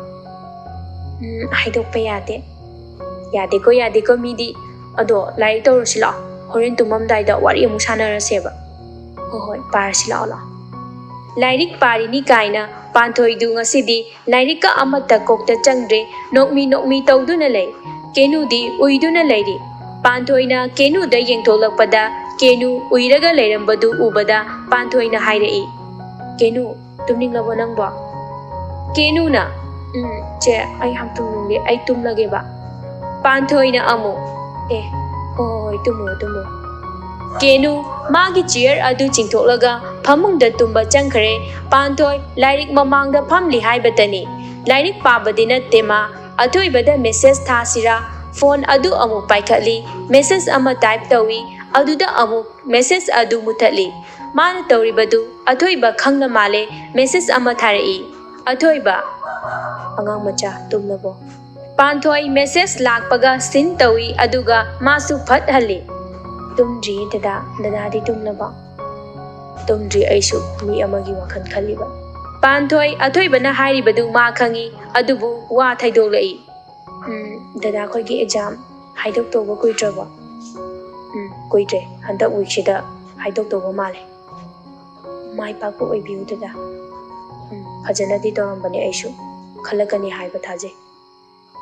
"ꯎꯝ, ꯍꯥꯏꯗꯣꯛꯄ ꯌꯥꯗꯦ꯫" "ꯌꯥꯗꯦꯀꯣ, ꯌꯥꯗꯦꯀꯣ ꯃꯤꯗꯤ꯫ ꯑꯗꯣ ꯂꯥꯏꯔꯤꯛ ꯇꯧꯔꯨꯁꯤ ꯂꯥꯛꯑꯣ, ꯍꯣꯔꯦꯟ ꯇꯨꯝꯃꯝꯗꯥꯏꯗ ꯋꯥꯔꯤ ꯑꯃꯨꯛ ꯁꯥꯟꯅꯔꯁꯦꯕ꯫" "ꯍꯣꯏ, ꯍꯣꯏ, ꯄꯥꯔꯁꯤ ꯂꯥꯛꯑꯣ, ꯂꯥꯛꯑꯣ꯫" ꯂꯥꯏꯔꯤꯛ ꯄꯥꯔꯤꯅꯤ ꯀꯥꯏꯅ ꯄꯥꯟꯊꯣꯏꯗꯨ ꯉꯁꯤꯗꯤ ꯂꯥꯏꯔꯤꯛꯀ ꯑꯃꯠꯇ ꯀꯣꯛꯇ ꯆꯪꯗ꯭ꯔꯦ, ꯅꯣꯛꯃꯤ ꯅꯣꯛꯃꯤ ꯇꯧꯗꯨꯅ ꯂꯩ꯫ ꯀꯦꯅꯨꯗꯤ ꯎꯏꯗꯨꯅ ꯂꯩꯔꯤ꯫ ꯄꯥꯟꯊꯣꯏꯅ ꯀꯦꯅꯨꯗ ꯌꯦꯡꯊꯣꯛꯂꯛꯄꯗ ꯀꯦꯅꯨ ꯎꯏꯔꯒ ꯂꯩꯔꯝꯕꯗꯨ ꯎꯕꯗ ꯄꯥꯟꯊꯣꯏꯅ ꯍꯥꯏꯔꯛꯏ, "ꯀꯦꯅꯨ, ꯇꯨꯝꯅꯤꯡꯂꯕꯣ ꯅꯪꯕꯣ?" ꯀꯦꯅꯨꯅ, "ꯎꯝ, ꯆꯦ, ꯑꯩ ꯌꯥꯝ ꯇꯨꯝꯅꯤꯡꯂꯦ, ꯑꯩ ꯇꯨꯝꯂꯒꯦꯕ꯫" ꯄꯥꯟꯊꯣꯏꯅ ꯑꯃꯨꯛ, "ꯑꯦ, ꯍꯣꯏ, ꯍꯣꯏ, ꯍꯣꯏ, ꯇꯨꯝꯃꯨꯔꯣ, ꯇꯨꯝꯃꯨꯔꯣ꯫" ꯀꯦꯅꯨ ꯃꯥꯒꯤ ꯆꯤꯌꯔ ꯑꯗꯨ ꯆꯤꯡꯊꯣꯛꯂꯒ ꯐꯃꯨꯡꯗ ꯇꯨꯝꯕ ꯆꯪꯈ꯭ꯔꯦ꯫ ꯄꯥꯟꯊꯣꯏ ꯂꯥꯏꯔꯤꯛ ꯃꯃꯥꯡꯗ ꯐꯝꯂꯤ ꯍꯥꯏꯕꯇꯅꯤ꯫ ꯂꯥꯏꯔꯤꯛ ꯄꯥꯕꯗꯤ ꯅꯠꯇꯦ ꯃꯥ, ꯑꯊꯣꯏꯕꯗ ꯃꯦꯁꯦꯖ ꯊꯥꯁꯤꯔꯥ? ꯐꯣꯟ ꯑꯗꯨ ꯑꯃꯨꯛ ꯄꯥꯏꯈꯠꯂꯤ, ꯃꯦꯁꯦꯖ ꯑꯃ ꯇꯥꯏꯞ ꯇꯧꯏ, ꯑꯗꯨꯗ ꯑꯃꯨꯛ ꯃꯦꯁꯦꯖ ꯑꯗꯨ ꯃꯨꯊꯠꯂꯤ꯫ ꯃꯥꯅ ꯇꯧꯔꯤꯕꯗꯨ ꯑꯊꯣꯏꯕ ꯈꯪꯅ ꯃꯥꯜꯂꯦ, ꯃꯦꯁꯦꯖ ꯑꯃ ꯊꯥꯔꯛꯏ꯫ "ꯑꯊꯣꯏꯕ, ꯑꯉꯥꯡ ꯃꯆꯥ ꯇꯨꯝꯂꯕꯣ?" ꯄꯥꯟꯊꯣꯏ ꯃꯦꯁꯦꯖ ꯂꯥꯛꯄꯒ ꯁꯤꯟ ꯇꯧꯏ, ꯑꯗꯨꯒ ꯃꯥꯁꯨ ꯐꯠ ꯍꯜꯂꯤ꯫ "ꯇꯨꯝꯗ꯭ꯔꯤꯌꯦ ꯗꯗꯥ, ꯗꯗꯥꯗꯤ ꯇꯨꯝꯂꯕꯣ?" "ꯇꯨꯝꯗ꯭ꯔꯤ, ꯑꯩꯁꯨ ꯃꯤ ꯑꯃꯒꯤ ꯋꯥꯈꯜ ꯈꯜꯂꯤꯕ꯫" ꯄꯥꯟꯊꯣꯏ ꯑꯊꯣꯏꯕꯅ ꯍꯥꯏꯔꯤꯕꯗꯨ ꯃꯥ ꯈꯪꯏ, ꯑꯗꯨꯕꯨ ꯋꯥ ꯊꯩꯗꯣꯛꯂꯛꯏ꯫ "ꯎꯝ, ꯗꯗꯥ ꯈꯣꯏꯒꯤ ꯑꯦꯛꯖꯥꯝ ꯍꯥꯏꯗꯣꯛꯇꯧꯕ ꯀꯨꯏꯗ꯭ꯔꯕꯣ?" "ꯎꯝ, ꯀꯨꯏꯗ꯭ꯔꯦ, ꯍꯟꯗꯛ ꯋꯤꯛꯁꯤꯗ ꯍꯥꯏꯗꯣꯛꯇꯧꯕ ꯃꯥꯜꯂꯦ꯫" "ꯃꯥꯏ ꯄꯥꯛꯄ ꯑꯣꯏꯕꯤꯌꯨ ꯗꯗꯥ꯫" "ꯎꯝ, ꯐꯖꯅꯗꯤ ꯇꯧꯔꯝꯕꯅꯦ, ꯑꯩꯁꯨ ꯈꯜꯂꯛꯀꯅꯤ ꯍꯥꯏꯕ ꯊꯥꯖꯩ꯫"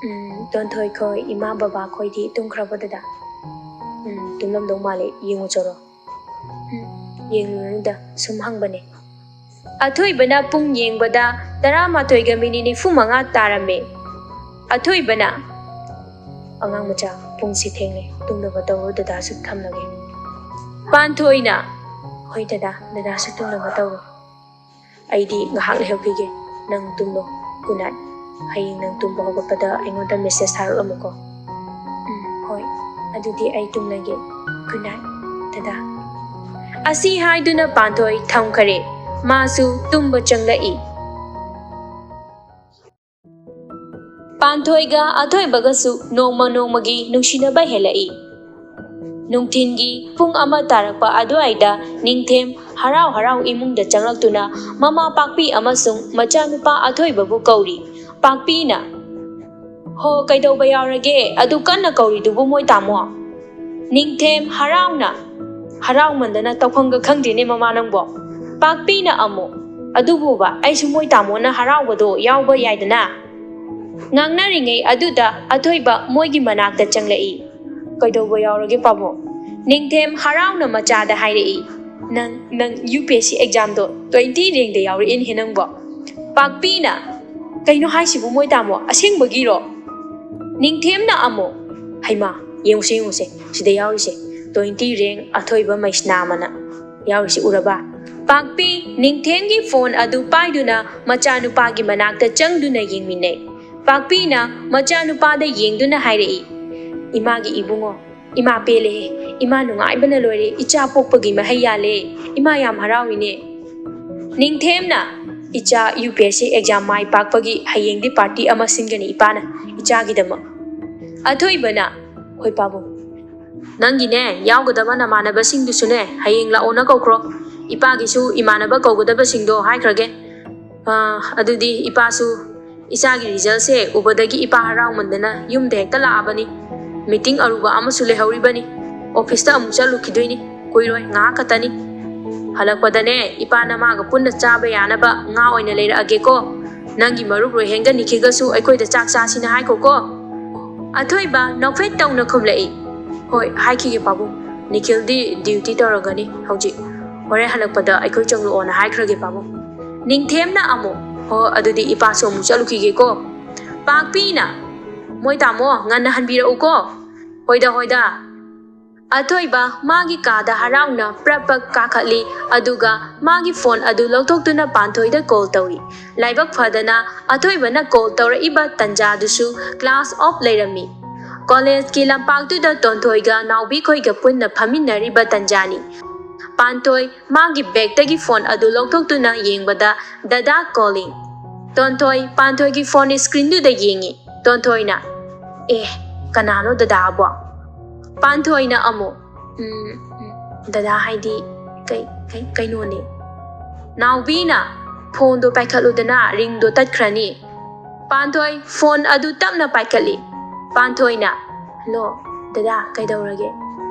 "ꯎꯝ, ꯇꯣꯟꯊꯣꯏ ꯈꯣꯏ, ꯏꯃꯥ ꯕꯕꯥ ꯈꯣꯏꯗꯤ ꯇꯨꯝꯈ꯭ꯔꯕꯣ ꯗꯗꯥ?" "ꯎꯝ, ꯇꯨꯝꯂꯝꯗꯧ ꯃꯥꯜꯂꯦ, ꯌꯦꯡꯉꯨꯆꯣꯔꯣ꯫" "ꯎꯝ, ꯌꯦꯡꯂꯨꯔꯅꯨꯗ, ꯁꯨꯝ ꯍꯪꯕꯅꯦ꯫" ꯑꯊꯣꯏꯕꯅ ꯄꯨꯡ ꯌꯦꯡꯕꯗ ꯇꯔꯥꯃꯥꯊꯣꯏꯒ ꯃꯤꯅꯤꯠ ꯅꯤꯐꯨ ꯃꯉꯥ ꯇꯥꯔꯝꯃꯦ꯫ ꯑꯊꯣꯏꯕꯅ, "ꯑꯉꯥꯡ ꯃꯆꯥ, ꯄꯨꯡꯁꯤ ꯊꯦꯡꯂꯦ, ꯇꯨꯝꯅꯕ ꯇꯧꯔꯣ, ꯗꯗꯥꯁꯨ ꯊꯝꯂꯒꯦ꯫" ꯄꯥꯟꯊꯣꯏꯅ, "ꯍꯣꯏ ꯗꯗꯥ, ꯗꯗꯥꯁꯨ ꯇꯨꯝꯅꯕ ꯇꯧꯔꯣ꯫ ꯑꯩꯗꯤ ꯉꯥꯏꯍꯥꯛ ꯂꯩꯍꯧꯈꯤꯒꯦ, ꯅꯪ ꯇꯨꯝꯂꯣ꯫ Good night. ꯍꯌꯦꯡ ꯅꯪ ꯇꯨꯝꯕ ꯍꯧꯒꯠꯄꯗ ꯑꯩꯉꯣꯟꯗ ꯃꯦꯁꯦꯖ ꯊꯥꯔꯛꯂꯝꯃꯨꯀꯣ꯫" "ꯎꯝ, ꯍꯣꯏ꯫ ꯑꯗꯨꯗꯤ ꯑꯩ ꯇꯨꯝꯂꯒꯦ꯫ Good night." ꯗꯗꯥ꯫ ꯑꯁꯤ ꯍꯥꯏꯗꯨꯅ ꯄꯥꯟꯊꯣꯏ ꯊꯝꯈꯔꯦ꯫ ꯃꯥꯁꯨ ꯇꯨꯝꯕ ꯆꯪꯂꯛꯏ꯫ ꯄꯥꯟꯊꯣꯏꯒ ꯑꯊꯣꯏꯕꯒꯁꯨ ꯅꯣꯡꯃ ꯅꯣꯡꯃꯒꯤ ꯅꯨꯡꯁꯤꯅꯕ ꯍꯦꯜꯂꯛꯏ꯫ ꯅꯨꯡꯊꯤꯟꯒꯤ ꯄꯨꯡ ꯑꯃ ꯇꯥꯔꯛꯄ ꯑꯗꯨꯋꯥꯏꯗ ꯅꯤꯡꯊꯦꯝ ꯍꯔꯥꯎ ꯍꯔꯥꯎ ꯏꯃꯨꯡꯗ ꯆꯪꯂꯛꯇꯨꯅ ꯃꯃꯥ ꯄꯥꯛꯄꯤ ꯑꯃꯁꯨꯡ ꯃꯆꯥꯅꯨꯄꯥ ꯑꯊꯣꯏꯕꯕꯨ ꯀꯧꯔꯤ꯫ ꯄꯥꯛꯄꯤꯅ, "ꯍꯣ, ꯀꯩꯗꯧꯕ ꯌꯥꯎꯔꯒꯦ? ꯑꯗꯨ ꯀꯟꯅ ꯀꯧꯔꯤꯗꯨꯕꯨ ꯃꯣꯏ ꯇꯥꯃꯣ?" ꯅꯤꯡꯊꯦꯝ ꯍꯔꯥꯎꯅ, ꯍꯔꯥꯎꯃꯟꯗꯅ ꯇꯧꯐꯝꯒ ꯈꯪꯗꯦꯅꯦ ꯃꯃꯥ ꯅꯪꯕꯣ꯫ ꯄꯥꯛꯄꯤꯅ ꯑꯃꯨꯛ, "ꯑꯗꯨꯕꯨꯕ ꯑꯩꯁꯨ ꯃꯣꯏ ꯇꯥꯃꯣꯅ ꯍꯔꯥꯎꯕꯗꯣ ꯌꯥꯎꯕ ꯌꯥꯏꯗꯅ?" ꯉꯥꯡꯅꯔꯤꯉꯩ ꯑꯗꯨꯗ ꯑꯊꯣꯏꯕ ꯃꯣꯏꯒꯤ ꯃꯅꯥꯛꯇ ꯆꯪꯂꯛꯏ꯫ "ꯀꯩꯗꯧꯕ ꯌꯥꯎꯔꯒꯦ ꯄꯥꯕꯨꯡ?" ꯅꯤꯡꯊꯦꯝ ꯍꯔꯥꯎꯅ ꯃꯆꯥꯗ ꯍꯥꯏꯔꯛꯏ꯫ "ꯅꯪ, ꯅꯪ ꯌꯨ ꯄꯤ ꯑꯦꯁ ꯁꯤ ꯑꯦꯛꯖꯥꯝꯗꯣ ꯇ꯭ꯋꯦꯟꯇꯤ ꯔꯦꯡꯗ ꯌꯥꯎꯔꯛꯏꯅꯦꯍꯦ ꯅꯪꯕꯣ?" ꯄꯥꯛꯄꯤꯅ, "ꯀꯩꯅꯣ ꯍꯥꯏꯁꯤꯕꯨ ꯃꯣꯏ ꯇꯥꯃꯣ? ꯑꯁꯦꯡꯕꯒꯤꯔꯣ?" ꯅꯤꯡꯊꯦꯝꯅ ꯑꯃꯨꯛ, "ꯍꯩꯃꯥ, ꯌꯦꯡꯉꯨꯁꯦ, ꯌꯦꯡꯉꯨꯁꯦ, ꯁꯤꯗ ꯌꯥꯎꯔꯤꯁꯦ, ꯇ꯭ꯋꯦꯟꯇꯤ ꯔꯦꯡ ꯑꯊꯣꯏꯕ ꯃꯩꯁꯅꯥꯝ ꯑꯅ ꯌꯥꯎꯔꯤꯁꯤ ꯎꯔꯕ?" ꯄꯥꯛꯄꯤ ꯅꯤꯡꯊꯦꯝꯒꯤ ꯐꯣꯟ ꯑꯗꯨ ꯄꯥꯏꯗꯨꯅ ꯃꯆꯥꯅꯨꯄꯥꯒꯤ ꯃꯅꯥꯛꯇ ꯆꯪꯗꯨꯅ ꯌꯦꯡꯃꯤꯟꯅꯩ꯫ ꯄꯥꯛꯄꯤꯅ ꯃꯆꯥꯅꯨꯄꯥꯗ ꯌꯦꯡꯗꯨꯅ ꯍꯥꯏꯔꯛꯏ, "ꯏꯃꯥꯒꯤ ꯏꯕꯨꯡꯉꯣ, ꯏꯃꯥ ꯄꯦꯜꯂꯦꯍꯦ, ꯏꯃꯥ ꯅꯨꯡꯉꯥꯏꯕꯅ ꯂꯣꯏꯔꯦ, ꯏꯆꯥ ꯄꯣꯛꯄꯒꯤ ꯃꯍꯩ ꯌꯥꯜꯂꯦ, ꯏꯃꯥ ꯌꯥꯝ ꯍꯔꯥꯎꯏꯅꯦ꯫" ꯅꯤꯡꯊꯦꯝꯅ, "ꯏꯆꯥ U P S C exam ꯃꯥꯏ ꯄꯥꯛꯄꯒꯤ ꯍꯌꯦꯡꯗꯤ ꯄꯥꯔꯇꯤ ꯑꯃ ꯁꯤꯟꯒꯅꯤ ꯏꯄꯥꯅ ꯏꯆꯥꯒꯤꯗꯃꯛ꯫" ꯑꯊꯣꯏꯕꯅ, "ꯍꯣꯏ ꯄꯥꯕꯨꯡ, ꯅꯪꯒꯤꯅꯦ ꯌꯥꯎꯒꯗꯕ ꯅꯃꯥꯟꯅꯕꯁꯤꯡꯗꯨꯁꯨꯅꯦ ꯍꯌꯦꯡ ꯂꯥꯛꯑꯣꯅ ꯀꯧꯈ꯭ꯔꯣ, ꯏꯄꯥꯒꯤꯁꯨ ꯏꯃꯥꯟꯅꯕ ꯀꯧꯒꯗꯕꯁꯤꯡꯗꯣ ꯍꯥꯏꯈ꯭ꯔꯒꯦ꯫ ꯑꯥ, ꯑꯗꯨꯗꯤ ꯏꯄꯥꯁꯨ ꯏꯆꯥꯒꯤ ꯔꯤꯖꯜꯁꯦ ꯎꯕꯗꯒꯤ ꯏꯄꯥ ꯍꯔꯥꯎꯃꯟꯗꯅ ꯌꯨꯝꯗ ꯍꯦꯛꯇ ꯂꯥꯛꯑꯕꯅꯤ꯫ ꯃꯤꯇꯤꯡ ꯑꯔꯨꯕ ꯑꯃꯁꯨ ꯂꯩꯍꯧꯔꯤꯕꯅꯤ꯫ ꯑꯣꯐꯤꯁꯇ ꯑꯃꯨꯛ ꯆꯠꯂꯨꯈꯤꯗꯣꯏꯅꯤ꯫ ꯀꯨꯏꯔꯣꯏ, ꯉꯥꯏꯍꯥꯛ ꯈꯛꯇꯅꯤ꯫ ꯍꯜꯂꯛꯄꯗꯅꯦ ꯏꯄꯥ ꯅꯃꯥꯒ ꯄꯨꯟꯅ ꯆꯥꯕ ꯌꯥꯅꯕ ꯉꯥ ꯑꯣꯏꯅ ꯂꯩꯔꯛꯑꯒꯦꯀꯣ꯫ ꯅꯪꯒꯤ ꯃꯔꯨꯞ ꯔꯣꯏꯍꯦꯟꯒ ꯅꯤꯈꯤꯜꯒꯁꯨ ꯑꯩꯈꯣꯏꯗ ꯆꯥꯛ ꯆꯥꯁꯤꯅ ꯍꯥꯏꯈꯣꯀꯣ꯫" ꯑꯊꯣꯏꯕ ꯅꯣꯛꯐꯦꯠ ꯇꯧꯅ ꯈꯨꯝꯂꯛꯏ, "ꯍꯣꯏ, ꯍꯥꯏꯈꯤꯒꯦ ꯄꯥꯕꯨꯡ꯫ ꯅꯤꯈꯤꯜꯗꯤ ꯗ꯭ꯌꯨꯇꯤ ꯇꯧꯔꯒꯅꯤ ꯍꯧꯖꯤꯛ꯫ ꯍꯣꯔꯦꯟ ꯍꯜꯂꯛꯄꯗ ꯑꯩꯈꯣꯏ ꯆꯪꯂꯛꯑꯣꯅ ꯍꯥꯏꯈ꯭ꯔꯒꯦ ꯄꯥꯕꯨꯡ꯫" ꯅꯤꯡꯊꯦꯝꯅ ꯑꯃꯨꯛ, "ꯍꯣ, ꯑꯗꯨꯗꯤ ꯏꯄꯥꯁꯨ ꯑꯃꯨꯛ ꯆꯠꯂꯨꯈꯤꯒꯦꯀꯣ꯫" ꯄꯥꯛꯄꯤꯅ, "ꯃꯣꯏ ꯇꯥꯃꯣ, ꯉꯟꯅ ꯍꯟꯕꯤꯔꯛꯎꯀꯣ꯫" "ꯍꯣꯏꯗ, ꯍꯣꯏꯗ꯫" ꯑꯊꯣꯏꯕ ꯃꯥꯒꯤ ꯀꯥꯗ ꯍꯔꯥꯎꯅ ꯄ꯭ꯔꯞ ꯄ꯭ꯔꯞ ꯀꯥꯈꯠꯂꯤ, ꯑꯗꯨꯒ ꯃꯥꯒꯤ ꯐꯣꯟ ꯑꯗꯨ ꯂꯧꯊꯣꯛꯇꯨꯅ ꯄꯥꯟꯊꯣꯏꯗ ꯀꯣꯜ ꯇꯧꯏ꯫ ꯂꯥꯏꯕꯛ ꯐꯗꯅ ꯑꯊꯣꯏꯕꯅ ꯀꯣꯜ ꯇꯧꯔꯛꯏꯕ ꯇꯟꯖꯥꯗꯨꯁꯨ ꯀ꯭ꯂꯥꯁ ꯑꯣꯐ ꯂꯩꯔꯝꯃꯤ꯫ ꯀꯣꯂꯦꯖꯀꯤ ꯂꯝꯄꯥꯛꯇꯨꯗ ꯇꯣꯟꯊꯣꯏꯒ ꯅꯥꯎꯕꯤꯈꯣꯏꯒ ꯄꯨꯟꯅ ꯐꯝꯃꯤꯟꯅꯔꯤꯕ ꯇꯟꯖꯥꯅꯤ꯫ ꯄꯥꯟꯊꯣꯏ ꯃꯥꯒꯤ ꯕꯦꯒꯇꯒꯤ ꯐꯣꯟ ꯑꯗꯨ ꯂꯧꯊꯣꯛꯇꯨꯅ ꯌꯦꯡꯕꯗ, "ꯗꯗꯥ calling"꯫ ꯇꯣꯟꯊꯣꯏ ꯄꯥꯟꯊꯣꯏꯒꯤ ꯐꯣꯟ ꯁ꯭ꯀ꯭ꯔꯤꯟꯗꯨꯗ ꯌꯦꯡꯉꯤ꯫ ꯇꯣꯟꯊꯣꯏꯅ, "ꯑꯦ, ꯀꯅꯥꯅꯣ ꯗꯗꯥ ꯑꯕꯣ?" ꯄꯥꯟꯊꯣꯏꯅ ꯑꯃꯨꯛ, "ꯎꯝ, ꯎꯝ, ꯗꯗꯥ ꯍꯥꯏꯗꯤ ꯀꯩ, ꯀꯩ, ꯀꯩꯅꯣꯅꯦ?" ꯅꯥꯎꯕꯤꯅ, "ꯐꯣꯟꯗꯣ ꯄꯥꯏꯈꯠꯂꯨꯗꯅ, ꯔꯤꯡꯗꯣ ꯇꯠꯈ꯭ꯔꯅꯤ"꯫ ꯄꯥꯟꯊꯣꯏ ꯐꯣꯟ ꯑꯗꯨ ꯇꯞꯅ ꯄꯥꯏꯈꯠꯂꯤ꯫ ꯄꯥꯟꯊꯣꯏꯅ, "ꯍꯜꯂꯣ, ꯗꯗꯥ, ꯀꯩꯗꯧꯔꯒꯦ?"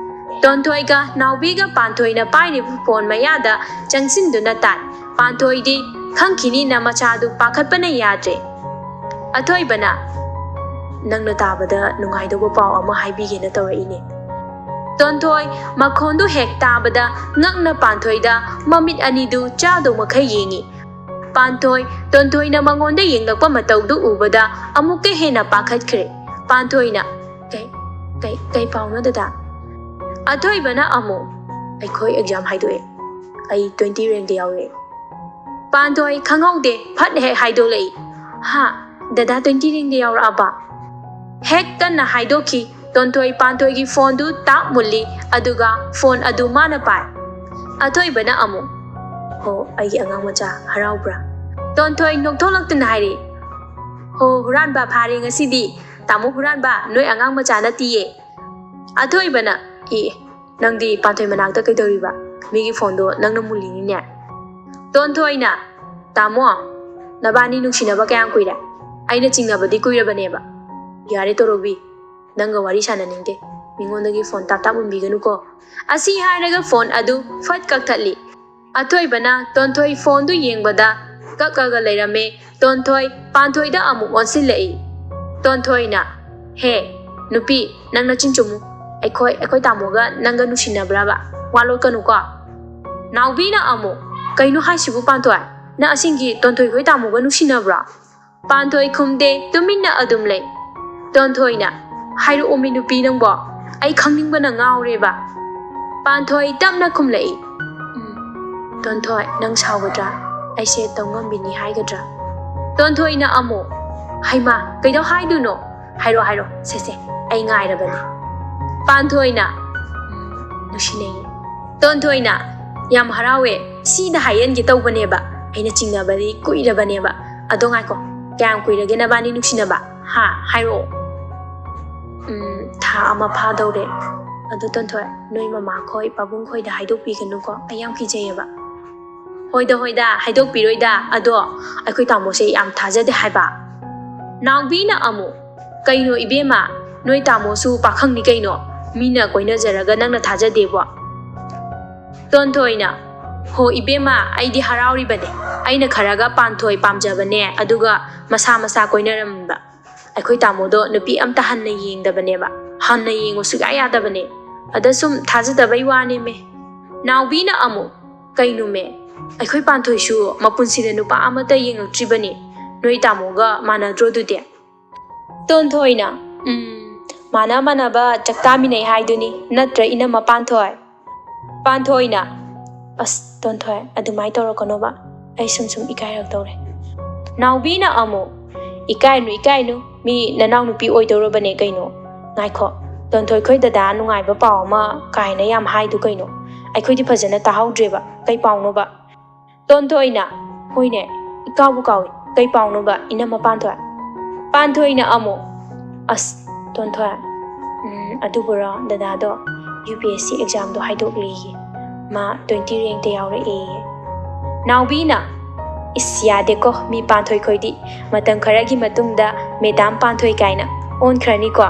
ꯇꯣꯟꯊꯣꯏꯒ ꯅꯥꯎꯕꯤꯒ ꯄꯥꯟꯊꯣꯏꯅ ꯄꯥꯏꯔꯤꯕ ꯐꯣꯟ ꯃꯌꯥꯗ ꯆꯪꯁꯤꯟꯗꯨꯅ ꯇꯥꯏ꯫ ꯄꯥꯟꯊꯣꯏꯗꯤ ꯈꯪꯈꯤꯅꯤꯅ ꯃꯆꯥꯗꯨ ꯄꯥꯈꯠꯄꯅ ꯌꯥꯗ꯭ꯔꯦ꯫ ꯑꯊꯣꯏꯕꯅ, "ꯅꯪꯅ ꯇꯥꯕꯗ ꯅꯨꯡꯉꯥꯏꯗꯧꯕ ꯄꯥꯎ ꯑꯃ ꯍꯥꯏꯕꯤꯒꯦꯅ ꯇꯧꯔꯛꯏꯅꯦ"꯫ ꯇꯣꯟꯊꯣꯏ ꯃꯈꯣꯟꯗꯨ ꯍꯦꯛ ꯇꯥꯕꯗ ꯉꯛꯅ ꯄꯥꯟꯊꯣꯏꯗ ꯃꯃꯤꯠ ꯑꯅꯤꯗꯨ ꯆꯥꯗꯧ ꯃꯈꯩ ꯌꯦꯡꯉꯤ꯫ ꯄꯥꯟꯊꯣꯏ, ꯇꯣꯟꯊꯣꯏꯅ ꯃꯉꯣꯟꯗ ꯌꯦꯡꯂꯛꯄ ꯃꯇꯧꯗꯨ ꯎꯕꯗ ꯑꯃꯨꯛꯀ ꯍꯦꯟꯅ ꯄꯥꯈꯠꯈ꯭ꯔꯦ꯫ ꯄꯥꯟꯊꯣꯏꯅ, "ꯀꯩ, ꯀꯩ, ꯀꯩ ꯄꯥꯎꯅꯣ ꯗꯗꯥ?" ꯑꯊꯣꯏꯕꯅ ꯑꯃꯨꯛ, "ꯑꯩꯈꯣꯏ ꯑꯦꯛꯖꯥꯝ ꯍꯥꯏꯗꯣꯛꯑꯦ꯫ ꯑꯩ ꯇ꯭ꯋꯦꯟꯇꯤ ꯔꯦꯡꯗ ꯌꯥꯎꯔꯦ"꯫ ꯄꯥꯟꯊꯣꯏ ꯈꯪꯍꯧꯗꯦ, ꯐꯠ ꯍꯦꯛ ꯍꯥꯏꯗꯣꯛꯂꯛꯏ꯫ "ꯍꯥ? ꯗꯗꯥ ꯇ꯭ꯋꯦꯟꯇꯤ ꯔꯦꯡꯗ ꯌꯥꯎꯔꯛꯑꯕ?" ꯍꯦꯛ ꯀꯟꯅ ꯍꯥꯏꯗꯣꯛꯈꯤ꯫ ꯇꯣꯟꯊꯣꯏ ꯄꯥꯟꯊꯣꯏꯒꯤ ꯐꯣꯟꯗꯨ ꯇꯥꯛ ꯃꯨꯜꯂꯤ, ꯑꯗꯨꯒ ꯐꯣꯟ ꯑꯗꯨ ꯃꯥꯅ ꯄꯥꯏ꯫ ꯑꯊꯣꯏꯕꯅ ꯑꯃꯨꯛ, "ꯍꯣ, ꯑꯩꯒꯤ ꯑꯉꯥꯡ ꯃꯆꯥ, ꯍꯔꯥꯎꯕ꯭ꯔꯥ?" ꯇꯣꯟꯊꯣꯏ ꯅꯣꯛꯊꯣꯛꯂꯛꯇꯨꯅ ꯍꯥꯏꯔꯤ, "ꯍꯣ, ꯍꯨꯔꯥꯟꯕ ꯐꯥꯔꯦ ꯉꯁꯤꯗꯤ꯫ ꯇꯥꯃꯣ ꯍꯨꯔꯥꯟꯕ, ꯅꯣꯏ ꯑꯉꯥꯡ ꯃꯆꯥ ꯅꯠꯇꯤꯌꯦ"꯫ ꯑꯊꯣꯏꯕꯅ, "ꯑꯦ, ꯅꯪꯗꯤ ꯄꯥꯟꯊꯣꯏ ꯃꯅꯥꯛꯇ ꯀꯩꯗꯧꯔꯤꯕ? ꯃꯤꯒꯤ ꯐꯣꯟꯗꯣ ꯅꯪꯅ ꯃꯨꯜꯂꯤꯅꯤꯅꯦ"꯫ ꯇꯣꯟꯊꯣꯏꯅ, "ꯇꯥꯃꯣ, ꯅꯕꯥꯅꯤ ꯅꯨꯡꯁꯤꯅꯕ ꯀꯌꯥꯝ ꯀꯨꯏꯔꯦ? ꯑꯩꯅ ꯆꯤꯡꯅꯕꯗꯤ ꯀꯨꯏꯔꯕꯅꯦꯕ꯫ ꯌꯥꯔꯦ ꯇꯣꯔꯣꯕꯤ, ꯅꯪꯒ ꯋꯥꯔꯤ ꯁꯥꯟꯅꯅꯤꯡꯗꯦ꯫ ꯃꯤꯉꯣꯟꯗꯒꯤ ꯐꯣꯟ ꯇꯥꯞ ꯇꯥꯞ ꯃꯨꯟꯕꯤꯒꯅꯨꯀꯣ"꯫ ꯑꯁꯤ ꯍꯥꯏꯔꯒ ꯐꯣꯟ ꯑꯗꯨ ꯐꯠ ꯀꯛꯊꯠꯂꯤ꯫ ꯑꯊꯣꯏꯕꯅ ꯇꯣꯟꯊꯣꯏ ꯐꯣꯟꯗꯨ ꯌꯦꯡꯕꯗ ꯀꯛꯂꯒ ꯂꯩꯔꯝꯃꯦ꯫ ꯇꯣꯟꯊꯣꯏ ꯄꯥꯟꯊꯣꯏꯗ ꯑꯃꯨꯛ ꯑꯣꯟꯁꯤꯜꯂꯛꯏ꯫ ꯇꯣꯟꯊꯣꯏꯅ, "ꯍꯦ, ꯅꯨꯄꯤ, ꯅꯪ ꯅꯆꯤꯟ ꯆꯨꯝꯃꯨ꯫ ꯑꯩꯈꯣꯏ, ꯑꯩꯈꯣꯏ ꯇꯥꯃꯣꯒ ꯅꯪꯒ ꯅꯨꯡꯁꯤꯅꯕ꯭ꯔꯕ? ꯋꯥ ꯂꯣꯠꯀꯅꯨꯀꯣ"꯫ ꯅꯥꯎꯕꯤꯅ ꯑꯃꯨꯛ, "ꯀꯩꯅꯣ ꯍꯥꯏꯁꯤꯕꯨ ꯄꯥꯟꯊꯣꯏ? ꯅꯪ ꯑꯁꯦꯡꯒꯤ ꯇꯣꯟꯊꯣꯏ ꯈꯣꯏ ꯇꯥꯃꯣꯒ ꯅꯨꯡꯁꯤꯅꯕ꯭ꯔꯣ?" ꯄꯥꯟꯊꯣꯏ ꯈꯨꯝꯗꯦ, ꯇꯨꯃꯤꯟꯅ ꯑꯗꯨꯝ ꯂꯩ꯫ ꯇꯣꯟꯊꯣꯏꯅ, "ꯍꯥꯏꯔꯛꯑꯣꯃꯤ ꯅꯨꯄꯤ ꯅꯪꯕꯣ, ꯑꯩ ꯈꯪꯅꯤꯡꯕꯅ ꯉꯥꯎꯔꯦꯕ"꯫ ꯄꯥꯟꯊꯣꯏ ꯇꯞꯅ ꯈꯨꯝꯂꯛꯏ, "ꯎꯝ, ꯇꯣꯟꯊꯣꯏ, ꯅꯪ ꯁꯥꯎꯒꯗ꯭ꯔꯥ? ꯑꯩꯁꯦ ꯇꯧꯉꯝꯕꯤꯅꯤ ꯍꯥꯏꯒꯗ꯭ꯔꯥ?" ꯇꯣꯟꯊꯣꯏꯅ ꯑꯃꯨꯛ, "ꯍꯩꯃꯥ, ꯀꯩꯗꯧ ꯍꯥꯏꯗꯣꯏꯅꯣ? ꯍꯥꯏꯔꯣ, ꯍꯥꯏꯔꯣ, ꯁꯦ, ꯁꯦ, ꯑꯩ ꯉꯥꯏꯔꯕꯅꯦ꯫ ꯄꯥꯟꯊꯣꯏꯅ, "ꯎꯝ, ꯅꯨꯡꯁꯤꯅꯩꯌꯦ꯫" ꯇꯣꯟꯊꯣꯏꯅ, "ꯌꯥꯝ ꯍꯔꯥꯎꯋꯦ, ꯁꯤꯗ ꯍꯥꯏꯍꯟꯒꯦ ꯇꯧꯕꯅꯦꯕ, ꯑꯩꯅ ꯆꯤꯡꯅꯕꯗꯤ ꯀꯨꯏꯔꯕꯅꯦꯕ꯫ ꯑꯗꯣ ꯉꯥꯏꯈꯣ, ꯀꯌꯥꯝ ꯀꯨꯏꯔꯒꯦ ꯅꯕꯥꯅꯤ ꯅꯨꯡꯁꯤꯅꯕ? ꯍꯥ, ꯍꯥꯏꯔꯛꯑꯣ꯫" "ꯎꯝ, ꯊꯥ ꯑꯃ ꯐꯥꯗꯧꯔꯦ꯫ ꯑꯗꯣ ꯇꯣꯟꯊꯣꯏ, ꯅꯣꯏ ꯃꯃꯥꯈꯣꯏ ꯄꯥꯕꯨꯡꯈꯣꯏꯗ ꯍꯥꯏꯗꯣꯛꯄꯤꯒꯅꯨꯀꯣ, ꯑꯩ ꯌꯥꯝ ꯀꯤꯖꯩꯌꯦꯕ꯫" "ꯍꯣꯏꯗ, ꯍꯣꯏꯗ, ꯍꯥꯏꯗꯣꯛꯄꯤꯔꯣꯏꯗ꯫ ꯑꯗꯣ ꯑꯩꯈꯣꯏ ꯇꯥꯃꯣꯁꯦ ꯌꯥꯝ ꯊꯥꯖꯗꯦ ꯍꯥꯏꯕ꯫" ꯅꯥꯎꯕꯤꯅ ꯑꯃꯨꯛ, "ꯀꯩꯅꯣ ꯏꯕꯦꯝꯃ, ꯅꯣꯏ ꯇꯥꯃꯣꯁꯨ ꯄꯥꯈꯪꯅꯤ ꯀꯩꯅꯣ, ꯃꯤꯅ ꯀꯣꯏꯅꯖꯔꯒ ꯅꯪꯅ ꯊꯥꯖꯗꯦꯕꯣ?" ꯇꯣꯟꯊꯣꯏꯅ, "ꯍꯣ ꯏꯕꯦꯝꯃ, ꯑꯩꯗꯤ ꯍꯔꯥꯎꯔꯤꯕꯅꯦ, ꯑꯩꯅ ꯈꯔꯒ ꯄꯥꯟꯊꯣꯏ ꯄꯥꯝꯖꯕꯅꯦ, ꯑꯗꯨꯒ ꯃꯁꯥ ꯃꯁꯥ ꯀꯣꯏꯅꯔꯝꯕ꯫ ꯑꯩꯈꯣꯏ ꯇꯥꯃꯣꯗꯣ ꯅꯨꯄꯤ ꯑꯝꯇ ꯍꯟꯅ ꯌꯦꯡꯗꯕꯅꯦꯕ, ꯍꯟꯅ ꯌꯦꯡꯉꯨ ꯁꯨꯛꯌꯥ ꯌꯥꯗꯕꯅꯦ꯫ ꯑꯗ ꯁꯨꯝ ꯊꯥꯖꯗꯕꯩ ꯋꯥꯅꯦꯃꯦ꯫" ꯅꯥꯎꯕꯤꯅ ꯑꯃꯨꯛ, "ꯀꯩꯅꯣꯃꯦ, ꯑꯩꯈꯣꯏ ꯄꯥꯟꯊꯣꯏꯁꯨ ꯃꯄꯨꯟꯁꯤꯗ ꯅꯨꯄꯥ ꯑꯃꯠꯇ ꯌꯦꯡꯉꯛꯇ꯭ꯔꯤꯕꯅꯤ, ꯅꯣꯏ ꯇꯥꯃꯣꯒ ꯃꯥꯟꯅꯗ꯭ꯔꯣ ꯑꯗꯨꯗꯤ?" ꯇꯣꯟꯊꯣꯏꯅ, "ꯎꯝ, ꯃꯥꯟꯅ ꯃꯥꯟꯅꯕ ꯆꯥꯛ ꯆꯥꯃꯤꯟꯅꯩ ꯍꯥꯏꯗꯨꯅꯤ, ꯅꯠꯇ꯭ꯔ ꯏꯅꯝꯃ ꯄꯥꯟꯊꯣꯏ?" ꯄꯥꯟꯊꯣꯏꯅ, "ꯑꯁ ꯇꯣꯟꯊꯣꯏ, ꯑꯗꯨꯃꯥꯏꯅ ꯇꯧꯔꯛꯀꯅꯣꯕ, ꯑꯩ ꯁꯨꯝ ꯁꯨꯝ ꯏꯀꯥꯏꯔꯛꯇꯧꯔꯦ꯫" ꯅꯥꯎꯕꯤꯅ ꯑꯃꯨꯛ, "ꯏꯀꯥꯏꯅꯨ, ꯏꯀꯥꯏꯅꯨ, ꯃꯤ ꯅꯅꯥꯎꯅꯨꯄꯤ ꯑꯣꯏꯗꯧꯔꯕꯅꯦ ꯀꯩꯅꯣ꯫ ꯉꯥꯏꯈꯣ, ꯇꯣꯟꯊꯣꯏ ꯈꯣꯏ ꯗꯗꯥ ꯅꯨꯡꯉꯥꯏꯕ ꯄꯥꯎ ꯑꯃ ꯀꯥꯏꯅ ꯌꯥꯝ ꯍꯥꯏꯗꯨ ꯀꯩꯅꯣ? ꯑꯩꯈꯣꯏꯗꯤ ꯐꯖꯅ ꯇꯥꯍꯧꯗ꯭ꯔꯦꯕ, ꯀꯩ ꯄꯥꯎꯅꯣꯕ?" ꯇꯣꯟꯊꯣꯏꯅ, "ꯍꯣꯏꯅꯦ, ꯏꯀꯥꯎꯕꯨ ꯀꯥꯎꯏ, ꯀꯩ ꯄꯥꯎꯅꯣꯕ ꯏꯅꯝꯃ ꯄꯥꯟꯊꯣꯏ?" ꯄꯥꯟꯊꯣꯏꯅ ꯑꯃꯨꯛ, "ꯑꯁ ꯇꯣꯟꯊꯣꯏ, ꯎꯝ, ꯑꯗꯨꯕꯨꯔꯣ, ꯗꯗꯥꯗꯣ ꯌꯨ ꯄꯤ ꯑꯦꯁ ꯁꯤ ꯑꯦꯛꯖꯥꯝꯗꯣ ꯍꯥꯏꯗꯣꯛꯂꯦꯌꯦ, ꯃꯥ ꯇ꯭ꯋꯦꯟꯇꯤ ꯔꯦꯡꯛꯇ ꯌꯥꯎꯔꯛꯑꯦꯌꯦ꯫" ꯅꯥꯎꯕꯤꯅ, "ꯏꯁ, ꯌꯥꯗꯦꯀꯣ, ꯃꯤ ꯄꯥꯟꯊꯣꯏ ꯈꯣꯏꯗꯤ ꯃꯇꯝ ꯈꯔꯒꯤ ꯃꯇꯨꯡꯗ ꯃꯦꯗꯥꯝ ꯄꯥꯟꯊꯣꯏ ꯀꯥꯏꯅ ꯑꯣꯟꯈ꯭ꯔꯅꯤꯀꯣ꯫"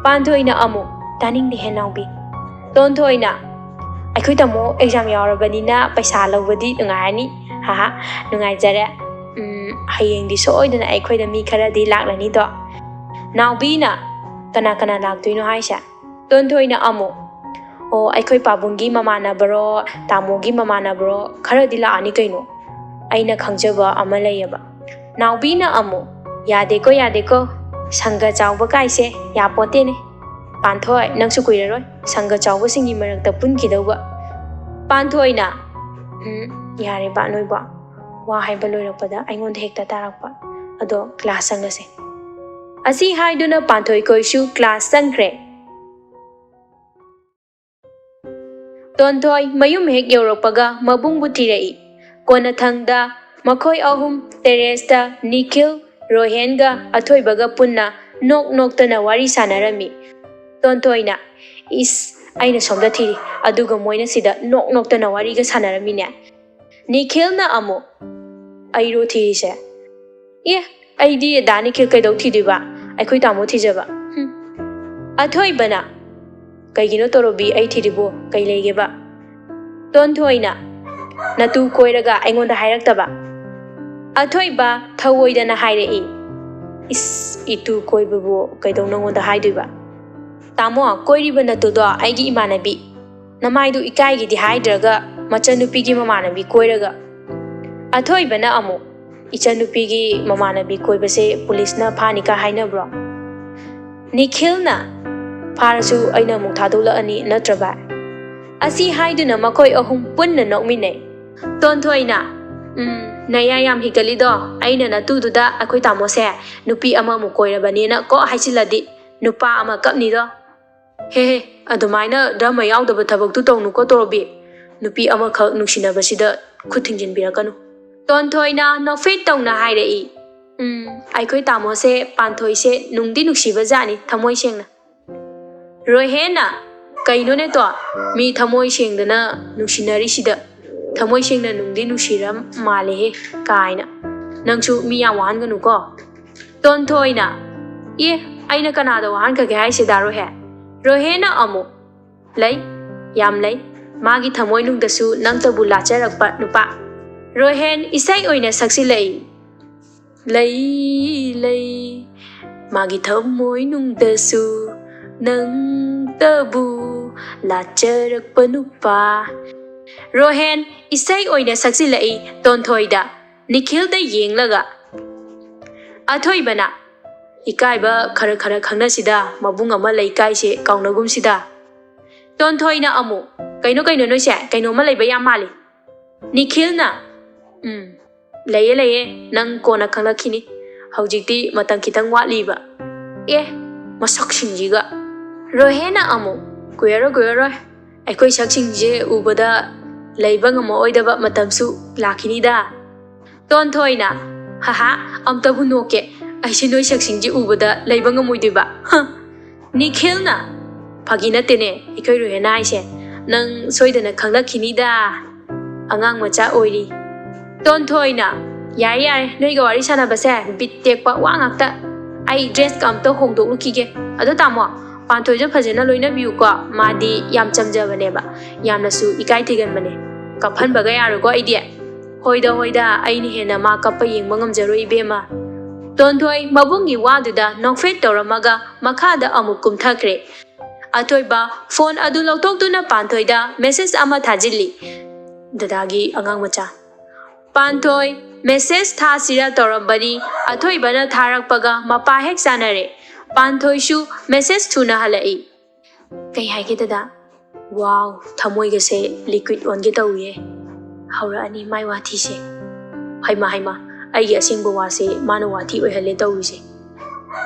ꯄꯥꯟꯊꯣꯏꯅ ꯑꯃꯨꯛ, "ꯇꯥꯅꯤꯡꯗꯦꯍꯦ ꯅꯥꯎꯕꯤ꯫" ꯇꯣꯟꯊꯣꯏꯅ, "ꯑꯩꯈꯣꯏ ꯇꯥꯃꯣ ꯑꯦꯛꯖꯥꯝ ꯌꯥꯎꯔꯕꯅꯤꯅ ꯄꯩꯁꯥ ꯂꯧꯕꯗꯤ ꯅꯨꯡꯉꯥꯏꯔꯅꯤ꯫ ꯍꯥꯍꯥ, ꯅꯨꯡꯉꯥꯏꯖꯔꯦ꯫ ꯎꯝ, ꯍꯌꯦꯡꯗꯤ ꯁꯣꯏꯗꯅ ꯑꯩꯈꯣꯏꯗ ꯃꯤ ꯈꯔꯗꯤ ꯂꯥꯛꯂꯅꯤꯗꯣ꯫" ꯅꯥꯎꯕꯤꯅ, "ꯀꯅꯥ ꯀꯅꯥ ꯂꯥꯛꯇꯣꯏꯅꯣ ꯍꯥꯏꯁꯦ?" ꯇꯣꯟꯊꯣꯏꯅ ꯑꯃꯨꯛ, "ꯑꯣ, ꯑꯩꯈꯣꯏ ꯄꯥꯕꯨꯡꯒꯤ ꯃꯃꯥꯟꯅꯕꯔꯣ, ꯇꯥꯃꯣꯒꯤ ꯃꯃꯥꯟꯅꯕꯔꯣ, ꯈꯔꯗꯤ ꯂꯥꯛꯑꯅꯤ ꯀꯩꯅꯣ꯫ ꯑꯩꯅ ꯈꯪꯖꯕ ꯑꯃ ꯂꯩꯌꯦꯕ꯫" ꯅꯥꯎꯕꯤꯅ ꯑꯃꯨꯛ, "ꯌꯥꯗꯦꯀꯣ, ꯌꯥꯗꯦꯀꯣ, ꯁꯪꯒ ꯆꯥꯎꯕ ꯀꯥꯏꯁꯦ ꯌꯥꯄꯣꯠꯇꯦꯅꯦ꯫ ꯄꯥꯟꯊꯣꯏ, ꯅꯪꯁꯨ ꯀꯨꯏꯔꯔꯣꯏ ꯁꯪꯒ ꯆꯥꯎꯕꯁꯤꯡꯒꯤ ꯃꯔꯛꯇ ꯄꯨꯟꯈꯤꯗꯧꯕ꯫" ꯄꯥꯟꯊꯣꯏꯅ, "ꯎꯝ, ꯌꯥꯔꯦꯕ ꯅꯣꯏꯕꯣ, ꯋꯥ ꯍꯥꯏꯕ ꯂꯣꯏꯔꯛꯄꯗ ꯑꯩꯉꯣꯟꯗ ꯍꯦꯛꯇ ꯇꯥꯔꯛꯄ꯫ ꯑꯗꯣ ꯀ꯭ꯂꯥꯁ ꯆꯪꯉꯁꯦ꯫" ꯑꯁꯤ ꯍꯥꯏꯗꯨꯅ ꯄꯥꯟꯊꯣꯏꯈꯣꯏꯁꯨ class ꯆꯪꯈ꯭ꯔꯦ꯫ ꯇꯣꯟꯊꯣꯏ ꯃꯌꯨꯝ ꯍꯦꯛ ꯌꯧꯔꯛꯄꯒ ꯃꯕꯨꯡꯕꯨ ꯊꯤꯔꯛꯏ꯫ ꯀꯣꯟꯅꯊꯪꯗ ꯃꯈꯣꯏ ꯑꯍꯨꯝ terraceꯇ ꯅꯤꯈꯤꯜ, ꯔꯣꯍꯦꯟꯒ ꯑꯊꯣꯏꯕꯒ ꯄꯨꯟꯅ ꯅꯣꯛ ꯅꯣꯛꯇꯅ ꯋꯥꯔꯤ ꯁꯥꯟꯅꯔꯝꯃꯤ꯫ ꯇꯣꯟꯊꯣꯏꯅ, "ꯏꯁ, ꯑꯩꯅ ꯁꯣꯝꯗ ꯊꯤꯔꯤ, ꯑꯗꯨꯒ ꯃꯣꯏꯅ ꯁꯤꯗ ꯅꯣꯛ ꯅꯣꯛꯇꯅ ꯋꯥꯔꯤꯒ ꯁꯥꯟꯅꯔꯝꯃꯤꯅꯦ꯫" ꯅꯤꯈꯤꯜꯅ ꯑꯃꯨꯛ, "ꯑꯩꯔꯣ ꯊꯤꯔꯤꯁꯦ? ꯑꯦ, ꯑꯩꯗꯤ ꯑꯗꯥ ꯅꯤꯈꯤꯜ ꯀꯩꯗꯧ ꯊꯤꯗꯣꯏꯕ? ꯑꯩꯈꯣꯏ ꯇꯥꯃꯣ ꯊꯤꯖꯕ꯫" ꯍꯨꯝ꯫ ꯑꯊꯣꯏꯕꯅ, "ꯀꯩꯒꯤꯅꯣ ꯇꯣꯔꯣꯕꯤ ꯑꯩ ꯊꯤꯔꯤꯕꯣ? ꯀꯩ ꯂꯩꯒꯦꯕ?" ꯇꯣꯟꯊꯣꯏꯅ, "ꯅꯇꯨ ꯀꯣꯏꯔꯒ ꯑꯩꯉꯣꯟꯗ ꯍꯥꯏꯔꯛꯇꯕ?" ꯑꯊꯣꯏꯕ ꯊꯧꯑꯣꯏꯗꯅ ꯍꯥꯏꯔꯛꯏ꯫ "ꯏꯁ, ꯏꯇꯨ ꯀꯣꯏꯕꯕꯨ ꯀꯩꯗꯧ ꯅꯉꯣꯟꯗ ꯍꯥꯏꯗꯣꯏꯕ? ꯇꯥꯃꯣ, ꯀꯣꯏꯔꯤꯕ ꯅꯇꯨꯗꯣ ꯑꯩꯒꯤ ꯏꯃꯥꯟꯅꯕꯤ꯫ ꯅꯃꯥꯏꯗꯨ ꯏꯀꯥꯏꯒꯤꯗꯤ ꯍꯥꯏꯗ꯭ꯔꯒ ꯃꯆꯟꯅꯨꯄꯤꯒꯤ ꯃꯃꯥꯟꯅꯕꯤ ꯀꯣꯏꯔꯒ꯫" ꯑꯊꯣꯏꯕꯅ ꯑꯃꯨꯛ, "ꯏꯆꯟꯅꯨꯄꯤꯒꯤ ꯃꯃꯥꯟꯅꯕꯤ ꯀꯣꯏꯕꯁꯦ ꯄꯨꯂꯤꯁꯅ ꯐꯥꯅꯤꯀ ꯍꯥꯏꯅꯕ꯭ꯔꯣ?" ꯅꯤꯈꯤꯜꯅ, "ꯐꯥꯔꯁꯨ ꯑꯩꯅ ꯑꯃꯨꯛ ꯊꯥꯗꯣꯛꯂꯛꯑꯅꯤ, ꯅꯠꯇ꯭ꯔ ꯚꯥꯏ?" ꯑꯁꯤ ꯍꯥꯏꯗꯨꯅ ꯃꯈꯣꯏ ꯑꯍꯨꯝ ꯄꯨꯟꯅ ꯅꯣꯛꯃꯤꯟꯅꯩ꯫ ꯇꯣꯟꯊꯣꯏꯅ, "ꯎꯝ, ꯅꯌꯥ ꯌꯥꯝ ꯍꯤꯒꯠꯂꯤꯗꯣ, ꯑꯩꯅ ꯅꯇꯨꯗꯨꯗ ꯑꯩꯈꯣꯏ ꯇꯥꯃꯣꯁꯦ ꯅꯨꯄꯤ ꯑꯃꯃꯨꯛ ꯀꯣꯏꯔꯕꯅꯦꯅ ꯀꯣꯛ ꯍꯥꯏꯖꯤꯜꯂꯗꯤ ꯅꯨꯄꯥ ꯑꯃ ꯀꯞꯅꯤꯗꯣ꯫ ꯍꯦ ꯍꯦ, ꯑꯗꯨꯃꯥꯏꯅ ꯙꯔꯃ ꯌꯥꯎꯗꯕ ꯊꯕꯛꯇꯨ ꯇꯧꯅꯨꯀꯣ ꯇꯣꯔꯣꯕꯤ꯫ ꯅꯨꯄꯤ ꯑꯃꯈꯛ ꯅꯨꯡꯁꯤꯅꯕꯁꯤꯗ ꯈꯨꯠ ꯊꯤꯡꯖꯤꯟꯕꯤꯔꯛꯀꯅꯨ꯫" ꯇꯣꯟꯊꯣꯏꯅ ꯅꯣꯛꯐꯦꯠ ꯇꯧꯅ ꯍꯥꯏꯔꯛꯏ, "ꯎꯝ, ꯑꯩꯈꯣꯏ ꯇꯥꯃꯣꯁꯦ ꯄꯥꯟꯊꯣꯏꯁꯦ ꯅꯨꯡꯗꯤ ꯅꯨꯡꯁꯤꯕ ꯖꯥꯠꯅꯤ ꯊꯃꯣꯏ ꯁꯦꯡꯅ꯫" ꯔꯣꯍꯦꯟꯅ, "ꯀꯩꯅꯣꯅꯦ ꯇꯣ, ꯃꯤ ꯊꯃꯣꯏ ꯁꯦꯡꯗꯅ ꯅꯨꯡꯁꯤꯅꯔꯤꯁꯤꯗ, ꯊꯃꯣꯏ ꯁꯦꯡꯅ ꯅꯨꯡꯗꯤ ꯅꯨꯡꯁꯤꯔ ꯃꯥꯜꯂꯦꯍꯦ ꯀꯥꯏꯅ꯫ ꯅꯪꯁꯨ ꯃꯤ ꯌꯥꯝ ꯋꯥꯍꯟꯒꯅꯨꯀꯣ꯫" ꯇꯣꯟꯊꯣꯏꯅ, "ꯑꯦ, ꯑꯩꯅ ꯀꯅꯥꯗ ꯋꯥꯍꯟꯈ꯭ꯔꯒꯦ ꯍꯥꯏꯁꯦ ꯗꯥ ꯔꯣꯍꯦꯟ?" ꯔꯣꯍꯦꯟꯅ ꯑꯃꯨꯛ, "ꯂꯩ, ꯌꯥꯝ ꯂꯩ꯫ ꯃꯥꯒꯤ ꯊꯃꯣꯏꯅꯨꯡꯗꯁꯨ ꯅꯪꯇꯕꯨ ꯂꯥꯠꯆꯔꯛꯄ ꯅꯨꯄꯥ꯫" ꯔꯣꯍꯦꯟ ꯏꯁꯩ ꯑꯣꯏꯅ ꯁꯛꯆꯤꯜꯂꯛꯏ꯫ "ꯂꯩ, ꯂꯩ, ꯃꯥꯒꯤ ꯊꯃꯣꯏꯅꯨꯡꯗꯁꯨ ꯅꯪꯇꯕꯨ ꯂꯥꯠꯆꯔꯛꯄ ꯅꯨꯄꯥ꯫" ꯔꯣꯍꯦꯟ ꯏꯁꯩ ꯑꯣꯏꯅ ꯁꯛꯆꯤꯜꯂꯛꯏ ꯇꯣꯟꯊꯣꯏꯗ, ꯅꯤꯈꯤꯜꯗ ꯌꯦꯡꯂꯒ꯫ ꯑꯊꯣꯏꯕꯅ, "ꯏꯀꯥꯏꯕ ꯈꯔ ꯈꯔ ꯈꯪꯅꯁꯤꯗ, ꯃꯕꯨꯡ ꯑꯃ ꯂꯩ ꯀꯥꯏꯁꯦ ꯀꯥꯎꯅꯒꯨꯝꯁꯤꯗ꯫" ꯇꯣꯟꯊꯣꯏꯅ ꯑꯃꯨꯛ, "ꯀꯩꯅꯣ, ꯀꯩꯅꯣ, ꯅꯣꯏꯁꯦ ꯀꯩꯅꯣꯝꯃ ꯂꯩꯕ ꯌꯥꯝ ꯃꯥꯜꯂꯤ꯫" ꯅꯤꯈꯤꯜꯅ, "ꯎꯝ, ꯂꯩꯌꯦ, ꯂꯩꯌꯦ, ꯅꯪ ꯀꯣꯟꯅ ꯈꯪꯂꯛꯈꯤꯅꯤ꯫ ꯍꯧꯖꯤꯛꯇꯤ ꯃꯇꯝ ꯈꯤꯇꯪ ꯋꯥꯠꯂꯤꯕ꯫" ꯑꯦ, ꯃꯁꯛꯁꯤꯡꯁꯤꯒ꯫ ꯔꯣꯍꯦꯟꯅ ꯑꯃꯨꯛ, "ꯀꯨꯏꯔꯔꯣꯏ, ꯀꯨꯏꯔꯔꯣꯏ꯫ ꯑꯩꯈꯣꯏ ꯁꯛꯁꯤꯡꯁꯦ ꯎꯕꯗ ꯂꯩꯕ ꯉꯝꯃꯛꯑꯣꯏꯗꯕ ꯃꯇꯝꯁꯨ ꯂꯥꯛꯈꯤꯅꯤꯗ꯫ ꯇꯣꯟꯊꯣꯏꯅ, ꯍꯥꯍꯥ, ꯑꯝꯇꯕꯨ ꯅꯣꯛꯀꯦ꯫ ꯑꯩꯁꯦ ꯅꯣꯏ ꯁꯛꯁꯤꯡꯁꯦ ꯎꯕꯗ ꯂꯩꯕ ꯉꯝꯃꯣꯏꯗꯣꯏꯕ꯫ ꯍ꯫ ꯅꯤꯈꯤꯜꯅ, ꯐꯥꯒꯤ ꯅꯠꯇꯦꯅꯦ, ꯑꯩꯈꯣꯏ ꯔꯣꯍꯦꯟꯅ ꯍꯥꯏꯁꯦ꯫ ꯅꯪ ꯁꯣꯏꯗꯅ ꯈꯪꯂꯛꯈꯤꯅꯤꯗ꯫ ꯑꯉꯥꯡ ꯃꯆꯥ ꯑꯣꯏꯔꯤ꯫ ꯇꯣꯟꯊꯣꯏꯅ, ꯌꯥꯔꯦ, ꯌꯥꯔꯦ, ꯅꯣꯏꯒ ꯋꯥꯔꯤ ꯁꯥꯟꯅꯕꯁꯦ ꯕꯤꯠ ꯇꯦꯛꯄ ꯋꯥ ꯉꯥꯛꯇ꯫ ꯑꯩ ꯗ꯭ꯔꯦꯁꯀ ꯑꯝꯇ ꯍꯣꯡꯗꯣꯛꯂꯨꯈꯤꯒꯦ꯫ ꯑꯗꯣ ꯇꯥꯃꯣ, ꯄꯥꯟꯊꯣꯏꯁꯨ ꯐꯖꯅ ꯂꯣꯏꯅꯕꯤꯌꯨꯀꯣ꯫ ꯃꯥꯗꯤ ꯌꯥꯝ ꯆꯝꯖꯕꯅꯦꯕ, ꯌꯥꯝꯅꯁꯨ ꯏꯀꯥꯏ ꯊꯤꯒꯟꯕꯅꯦ꯫ ꯀꯞꯍꯟꯕꯒ ꯌꯥꯔꯣꯏꯀꯣ ꯑꯩꯗꯤ꯫ ꯍꯣꯏꯗ, ꯍꯣꯏꯗ, ꯑꯩꯅ ꯍꯦꯟꯅ ꯃꯥ ꯀꯞꯄ ꯌꯦꯡꯕ ꯉꯝꯖꯔꯣꯏ, ꯏꯕꯦꯝꯃ꯫ ꯇꯣꯟꯊꯣꯏ ꯃꯕꯨꯡꯒꯤ ꯋꯥꯗꯨꯗ ꯅꯣꯛꯐꯦꯠ ꯇꯧꯔꯝꯃꯒ ꯃꯈꯥꯗ ꯑꯃꯨꯛ ꯀꯨꯝꯊꯈ꯭ꯔꯦ꯫ ꯑꯊꯣꯏꯕ ꯐꯣꯟ ꯑꯗꯨ ꯂꯧꯊꯣꯛꯇꯨꯅ ꯄꯥꯟꯊꯣꯏꯗ ꯃꯦꯁꯦꯖ ꯑꯃ ꯊꯥꯖꯤꯜꯂꯤ꯫ ꯗꯗꯥꯒꯤ ꯑꯉꯥꯡ ꯃꯆꯥ꯫ ꯄꯥꯟꯊꯣꯏ, ꯃꯦꯁꯦꯖ ꯊꯥꯁꯤꯔ ꯇꯧꯔꯝꯕꯅꯤ, ꯑꯊꯣꯏꯕꯅ ꯊꯥꯔꯛꯄꯒ ꯃꯄꯥ ꯍꯦꯛ ꯆꯥꯅꯔꯦ꯫ ꯄꯥꯟꯊꯣꯏꯁꯨ ꯃꯦꯁꯦꯖ ꯊꯨꯅ ꯍꯜꯂꯛꯏ꯫ ꯀꯩ ꯍꯥꯏꯒꯦ ꯗꯗꯥ? ꯋꯥꯎ, ꯊꯃꯣꯏꯒꯁꯦ ꯂꯤꯀ꯭ꯋꯤꯠ ꯑꯣꯟꯒꯦ ꯇꯧꯏꯌꯦ꯫ ꯍꯧꯔꯛꯑꯅꯤ ꯃꯥꯏ ꯋꯥꯊꯤꯁꯦ꯫ ꯍꯩꯃꯥ, ꯍꯩꯃꯥ, ꯑꯩꯒꯤ ꯑꯁꯦꯡꯕ ꯋꯥꯁꯦ ꯃꯥꯅ ꯋꯥꯊꯤ ꯑꯣꯏꯍꯜꯂꯦ ꯇꯧꯔꯤꯁꯦ꯫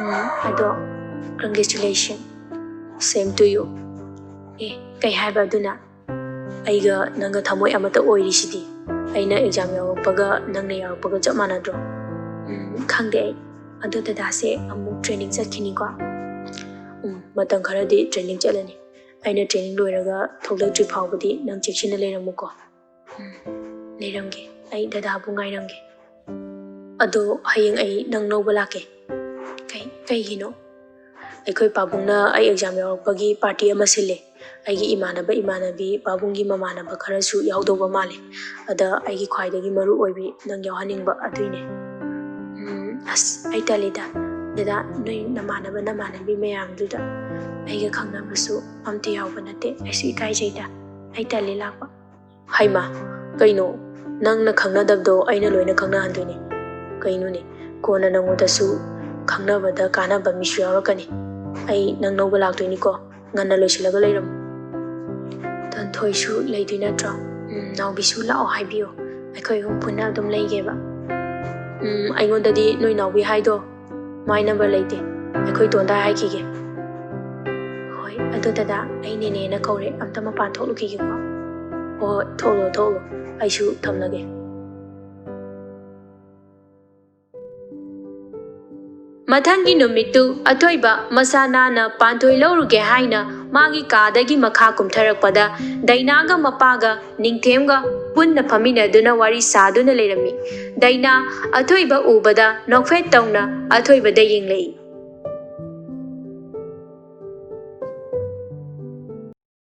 ꯎꯝ, ꯑꯗꯣ, congratulation, same to you꯫ ꯑꯦ, ꯀꯩ ꯍꯥꯏꯕ ꯑꯗꯨꯅ? ꯑꯩꯒ ꯅꯪꯒ ꯊꯃꯣꯏ ꯑꯃꯠꯇ ꯑꯣꯏꯔꯤꯁꯤꯗꯤ꯫ ꯑꯩꯅ ꯑꯦꯛꯖꯥꯝ ꯌꯥꯎꯔꯛꯄꯒ ꯅꯪꯅ ꯌꯥꯎꯔꯛꯄꯒ ꯆꯞ ꯃꯥꯟꯅꯗ꯭ꯔꯣ? ꯎꯝ, ꯈꯪꯗꯦ ꯑꯩ꯫ ꯑꯗꯣ ꯗꯗꯥꯁꯦ ꯑꯃꯨꯛ ꯇ꯭ꯔꯦꯅꯤꯡ ꯆꯠꯈꯤꯅꯤꯀꯣ? ꯎꯝ, ꯃꯇꯝ ꯈꯔꯗꯤ ꯇ꯭ꯔꯦꯅꯤꯡ ꯆꯠꯂꯅꯤ꯫ ꯑꯩꯅ ꯇ꯭ꯔꯦꯅꯤꯡ ꯂꯣꯏꯔꯒ ꯊꯣꯛꯂꯛꯇ꯭ꯔꯤ ꯐꯥꯎꯕꯗꯤ ꯅꯪ ꯆꯦꯛꯁꯤꯟꯅ ꯂꯩꯔꯝꯃꯨꯀꯣ꯫ ꯎꯝ, ꯂꯩꯔꯝꯒꯦ꯫ ꯑꯩ ꯗꯗꯥꯕꯨ ꯉꯥꯏꯔꯝꯒꯦ꯫ ꯑꯗꯣ ꯍꯌꯦꯡ ꯑꯩ ꯅꯪ ꯂꯧꯕ ꯂꯥꯛꯀꯦ꯫ ꯀꯩ-, ꯀꯩꯒꯤꯅꯣ? ꯑꯩꯈꯣꯏ ꯄꯥꯕꯨꯡꯅ ꯑꯩ ꯑꯦꯛꯖꯥꯝ ꯌꯥꯎꯔꯛꯄꯒꯤ ꯄꯥꯔꯇꯤ ꯑꯃ ꯁꯤꯜꯂꯦ꯫ ꯑꯩꯒꯤ ꯏꯃꯥꯟꯅꯕ ꯏꯃꯥꯟꯅꯕꯤ, ꯄꯥꯕꯨꯡꯒꯤ ꯃꯃꯥꯟꯅꯕ ꯈꯔꯁꯨ ꯌꯥꯎꯗꯧꯕ ꯃꯥꯜꯂꯦ꯫ ꯑꯗ ꯑꯩꯒꯤ ꯈ꯭ꯋꯥꯏꯗꯒꯤ ꯃꯔꯨ ꯑꯣꯏꯕꯤ ꯅꯪ ꯌꯥꯎꯍꯟꯅꯤꯡꯕ ꯑꯗꯨꯏꯅꯦ꯫ ꯎꯝ, ꯑꯁ, ꯑꯩ ꯇꯜꯂꯤꯗ꯫ ꯗꯗꯥ, ꯅꯣꯏ ꯅꯃꯥꯟꯅꯕ ꯅꯃꯥꯟꯅꯕꯤ ꯃꯌꯥꯝꯗꯨꯗ ꯑꯩꯒ ꯈꯪꯅꯕꯁꯨ ꯑꯝꯇ ꯌꯥꯎꯕ ꯅꯠꯇꯦ꯫ ꯑꯩꯁꯨ ꯏꯀꯥꯏꯖꯩꯗ꯫ ꯑꯩ ꯇꯜꯂꯤ ꯂꯥꯛꯄ꯫ ꯍꯩꯃꯥ, ꯀꯩꯅꯣ? ꯅꯪꯅ ꯈꯪꯅꯗꯕꯗꯣ ꯑꯩꯅ ꯂꯣꯏꯅ ꯈꯪꯅꯍꯟꯗꯣꯏꯅꯦ꯫ ꯀꯩꯅꯣꯅꯦ? ꯀꯣꯟꯅ ꯅꯪꯉꯣꯟꯗꯁꯨ ꯈꯪꯅꯕꯗ ꯀꯥꯟꯅꯕ ꯃꯤꯁꯨ ꯌꯥꯎꯔꯛꯀꯅꯤ꯫ ꯑꯩ ꯅꯪ ꯂꯧꯕ ꯂꯥꯛꯇꯣꯏꯅꯤꯀꯣ꯫ ꯉꯟꯅ ꯂꯣꯏꯁꯤꯜꯂꯒ ꯂꯩꯔꯝꯃꯨ꯫ ꯇꯣꯟꯊꯣꯏꯁꯨ ꯂꯩꯗꯣꯏ ꯅꯠꯇ꯭ꯔꯣ? ꯎꯝ, ꯅꯥꯎꯕꯤꯁꯨ ꯂꯥꯛꯑꯣ ꯍꯥꯏꯕꯤꯌꯣ꯫ ꯑꯩꯈꯣꯏ ꯑꯍꯨꯝ ꯄꯨꯟꯅ ꯑꯗꯨꯝ ꯂꯩꯒꯦꯕ꯫ ꯎꯝ, ꯑꯩꯉꯣꯟꯗꯗꯤ ꯅꯣꯏ ꯅꯥꯎꯕꯤ ꯍꯥꯏꯗꯣ ꯃꯥꯏ ꯅꯝꯕꯔ ꯂꯩꯇꯦ꯫ ꯑꯩꯈꯣꯏ ꯇꯣꯟꯗ ꯍꯥꯏꯈꯤꯒꯦ꯫ "ꯍꯣꯏ, ꯑꯗꯨ ꯗꯗꯥ, ꯑꯩ ꯅꯦꯅꯦꯅ ꯀꯧꯔꯦ, ꯑꯝꯇ ꯃꯄꯥꯟ ꯊꯣꯛꯂꯨꯈꯤꯒꯦꯀꯣ"꯫ "ꯍꯣꯏ, ꯊꯣꯛꯂꯣ, ꯊꯣꯛꯂꯣ, ꯑꯩꯁꯨ ꯊꯝꯂꯒꯦ"꯫ ꯃꯊꯪꯒꯤ ꯅꯨꯃꯤꯠꯇꯨ ꯑꯊꯣꯏꯕ ꯃꯁꯥ ꯅꯥꯟꯅ ꯄꯥꯟꯊꯣꯏ ꯂꯧꯔꯨꯒꯦ ꯍꯥꯏꯅ ꯃꯥꯒꯤ ꯀꯥꯗꯒꯤ ꯃꯈꯥ ꯀꯨꯝꯊꯔꯛꯄꯗ, ꯗꯩꯅꯥꯒ ꯃꯄꯥꯒ ꯅꯤꯡꯊꯦꯝꯒ ꯄꯨꯟꯅ ꯐꯝꯃꯤꯟꯅꯗꯨꯅ ꯋꯥꯔꯤ ꯁꯥꯗꯨꯅ ꯂꯩꯔꯝꯃꯤ꯫ ꯗꯩꯅꯥ ꯑꯊꯣꯏꯕ ꯎꯕꯗ ꯅꯣꯛꯐꯦꯠ ꯇꯧꯅ ꯑꯊꯣꯏꯕꯗ ꯌꯦꯡꯂꯛꯏ꯫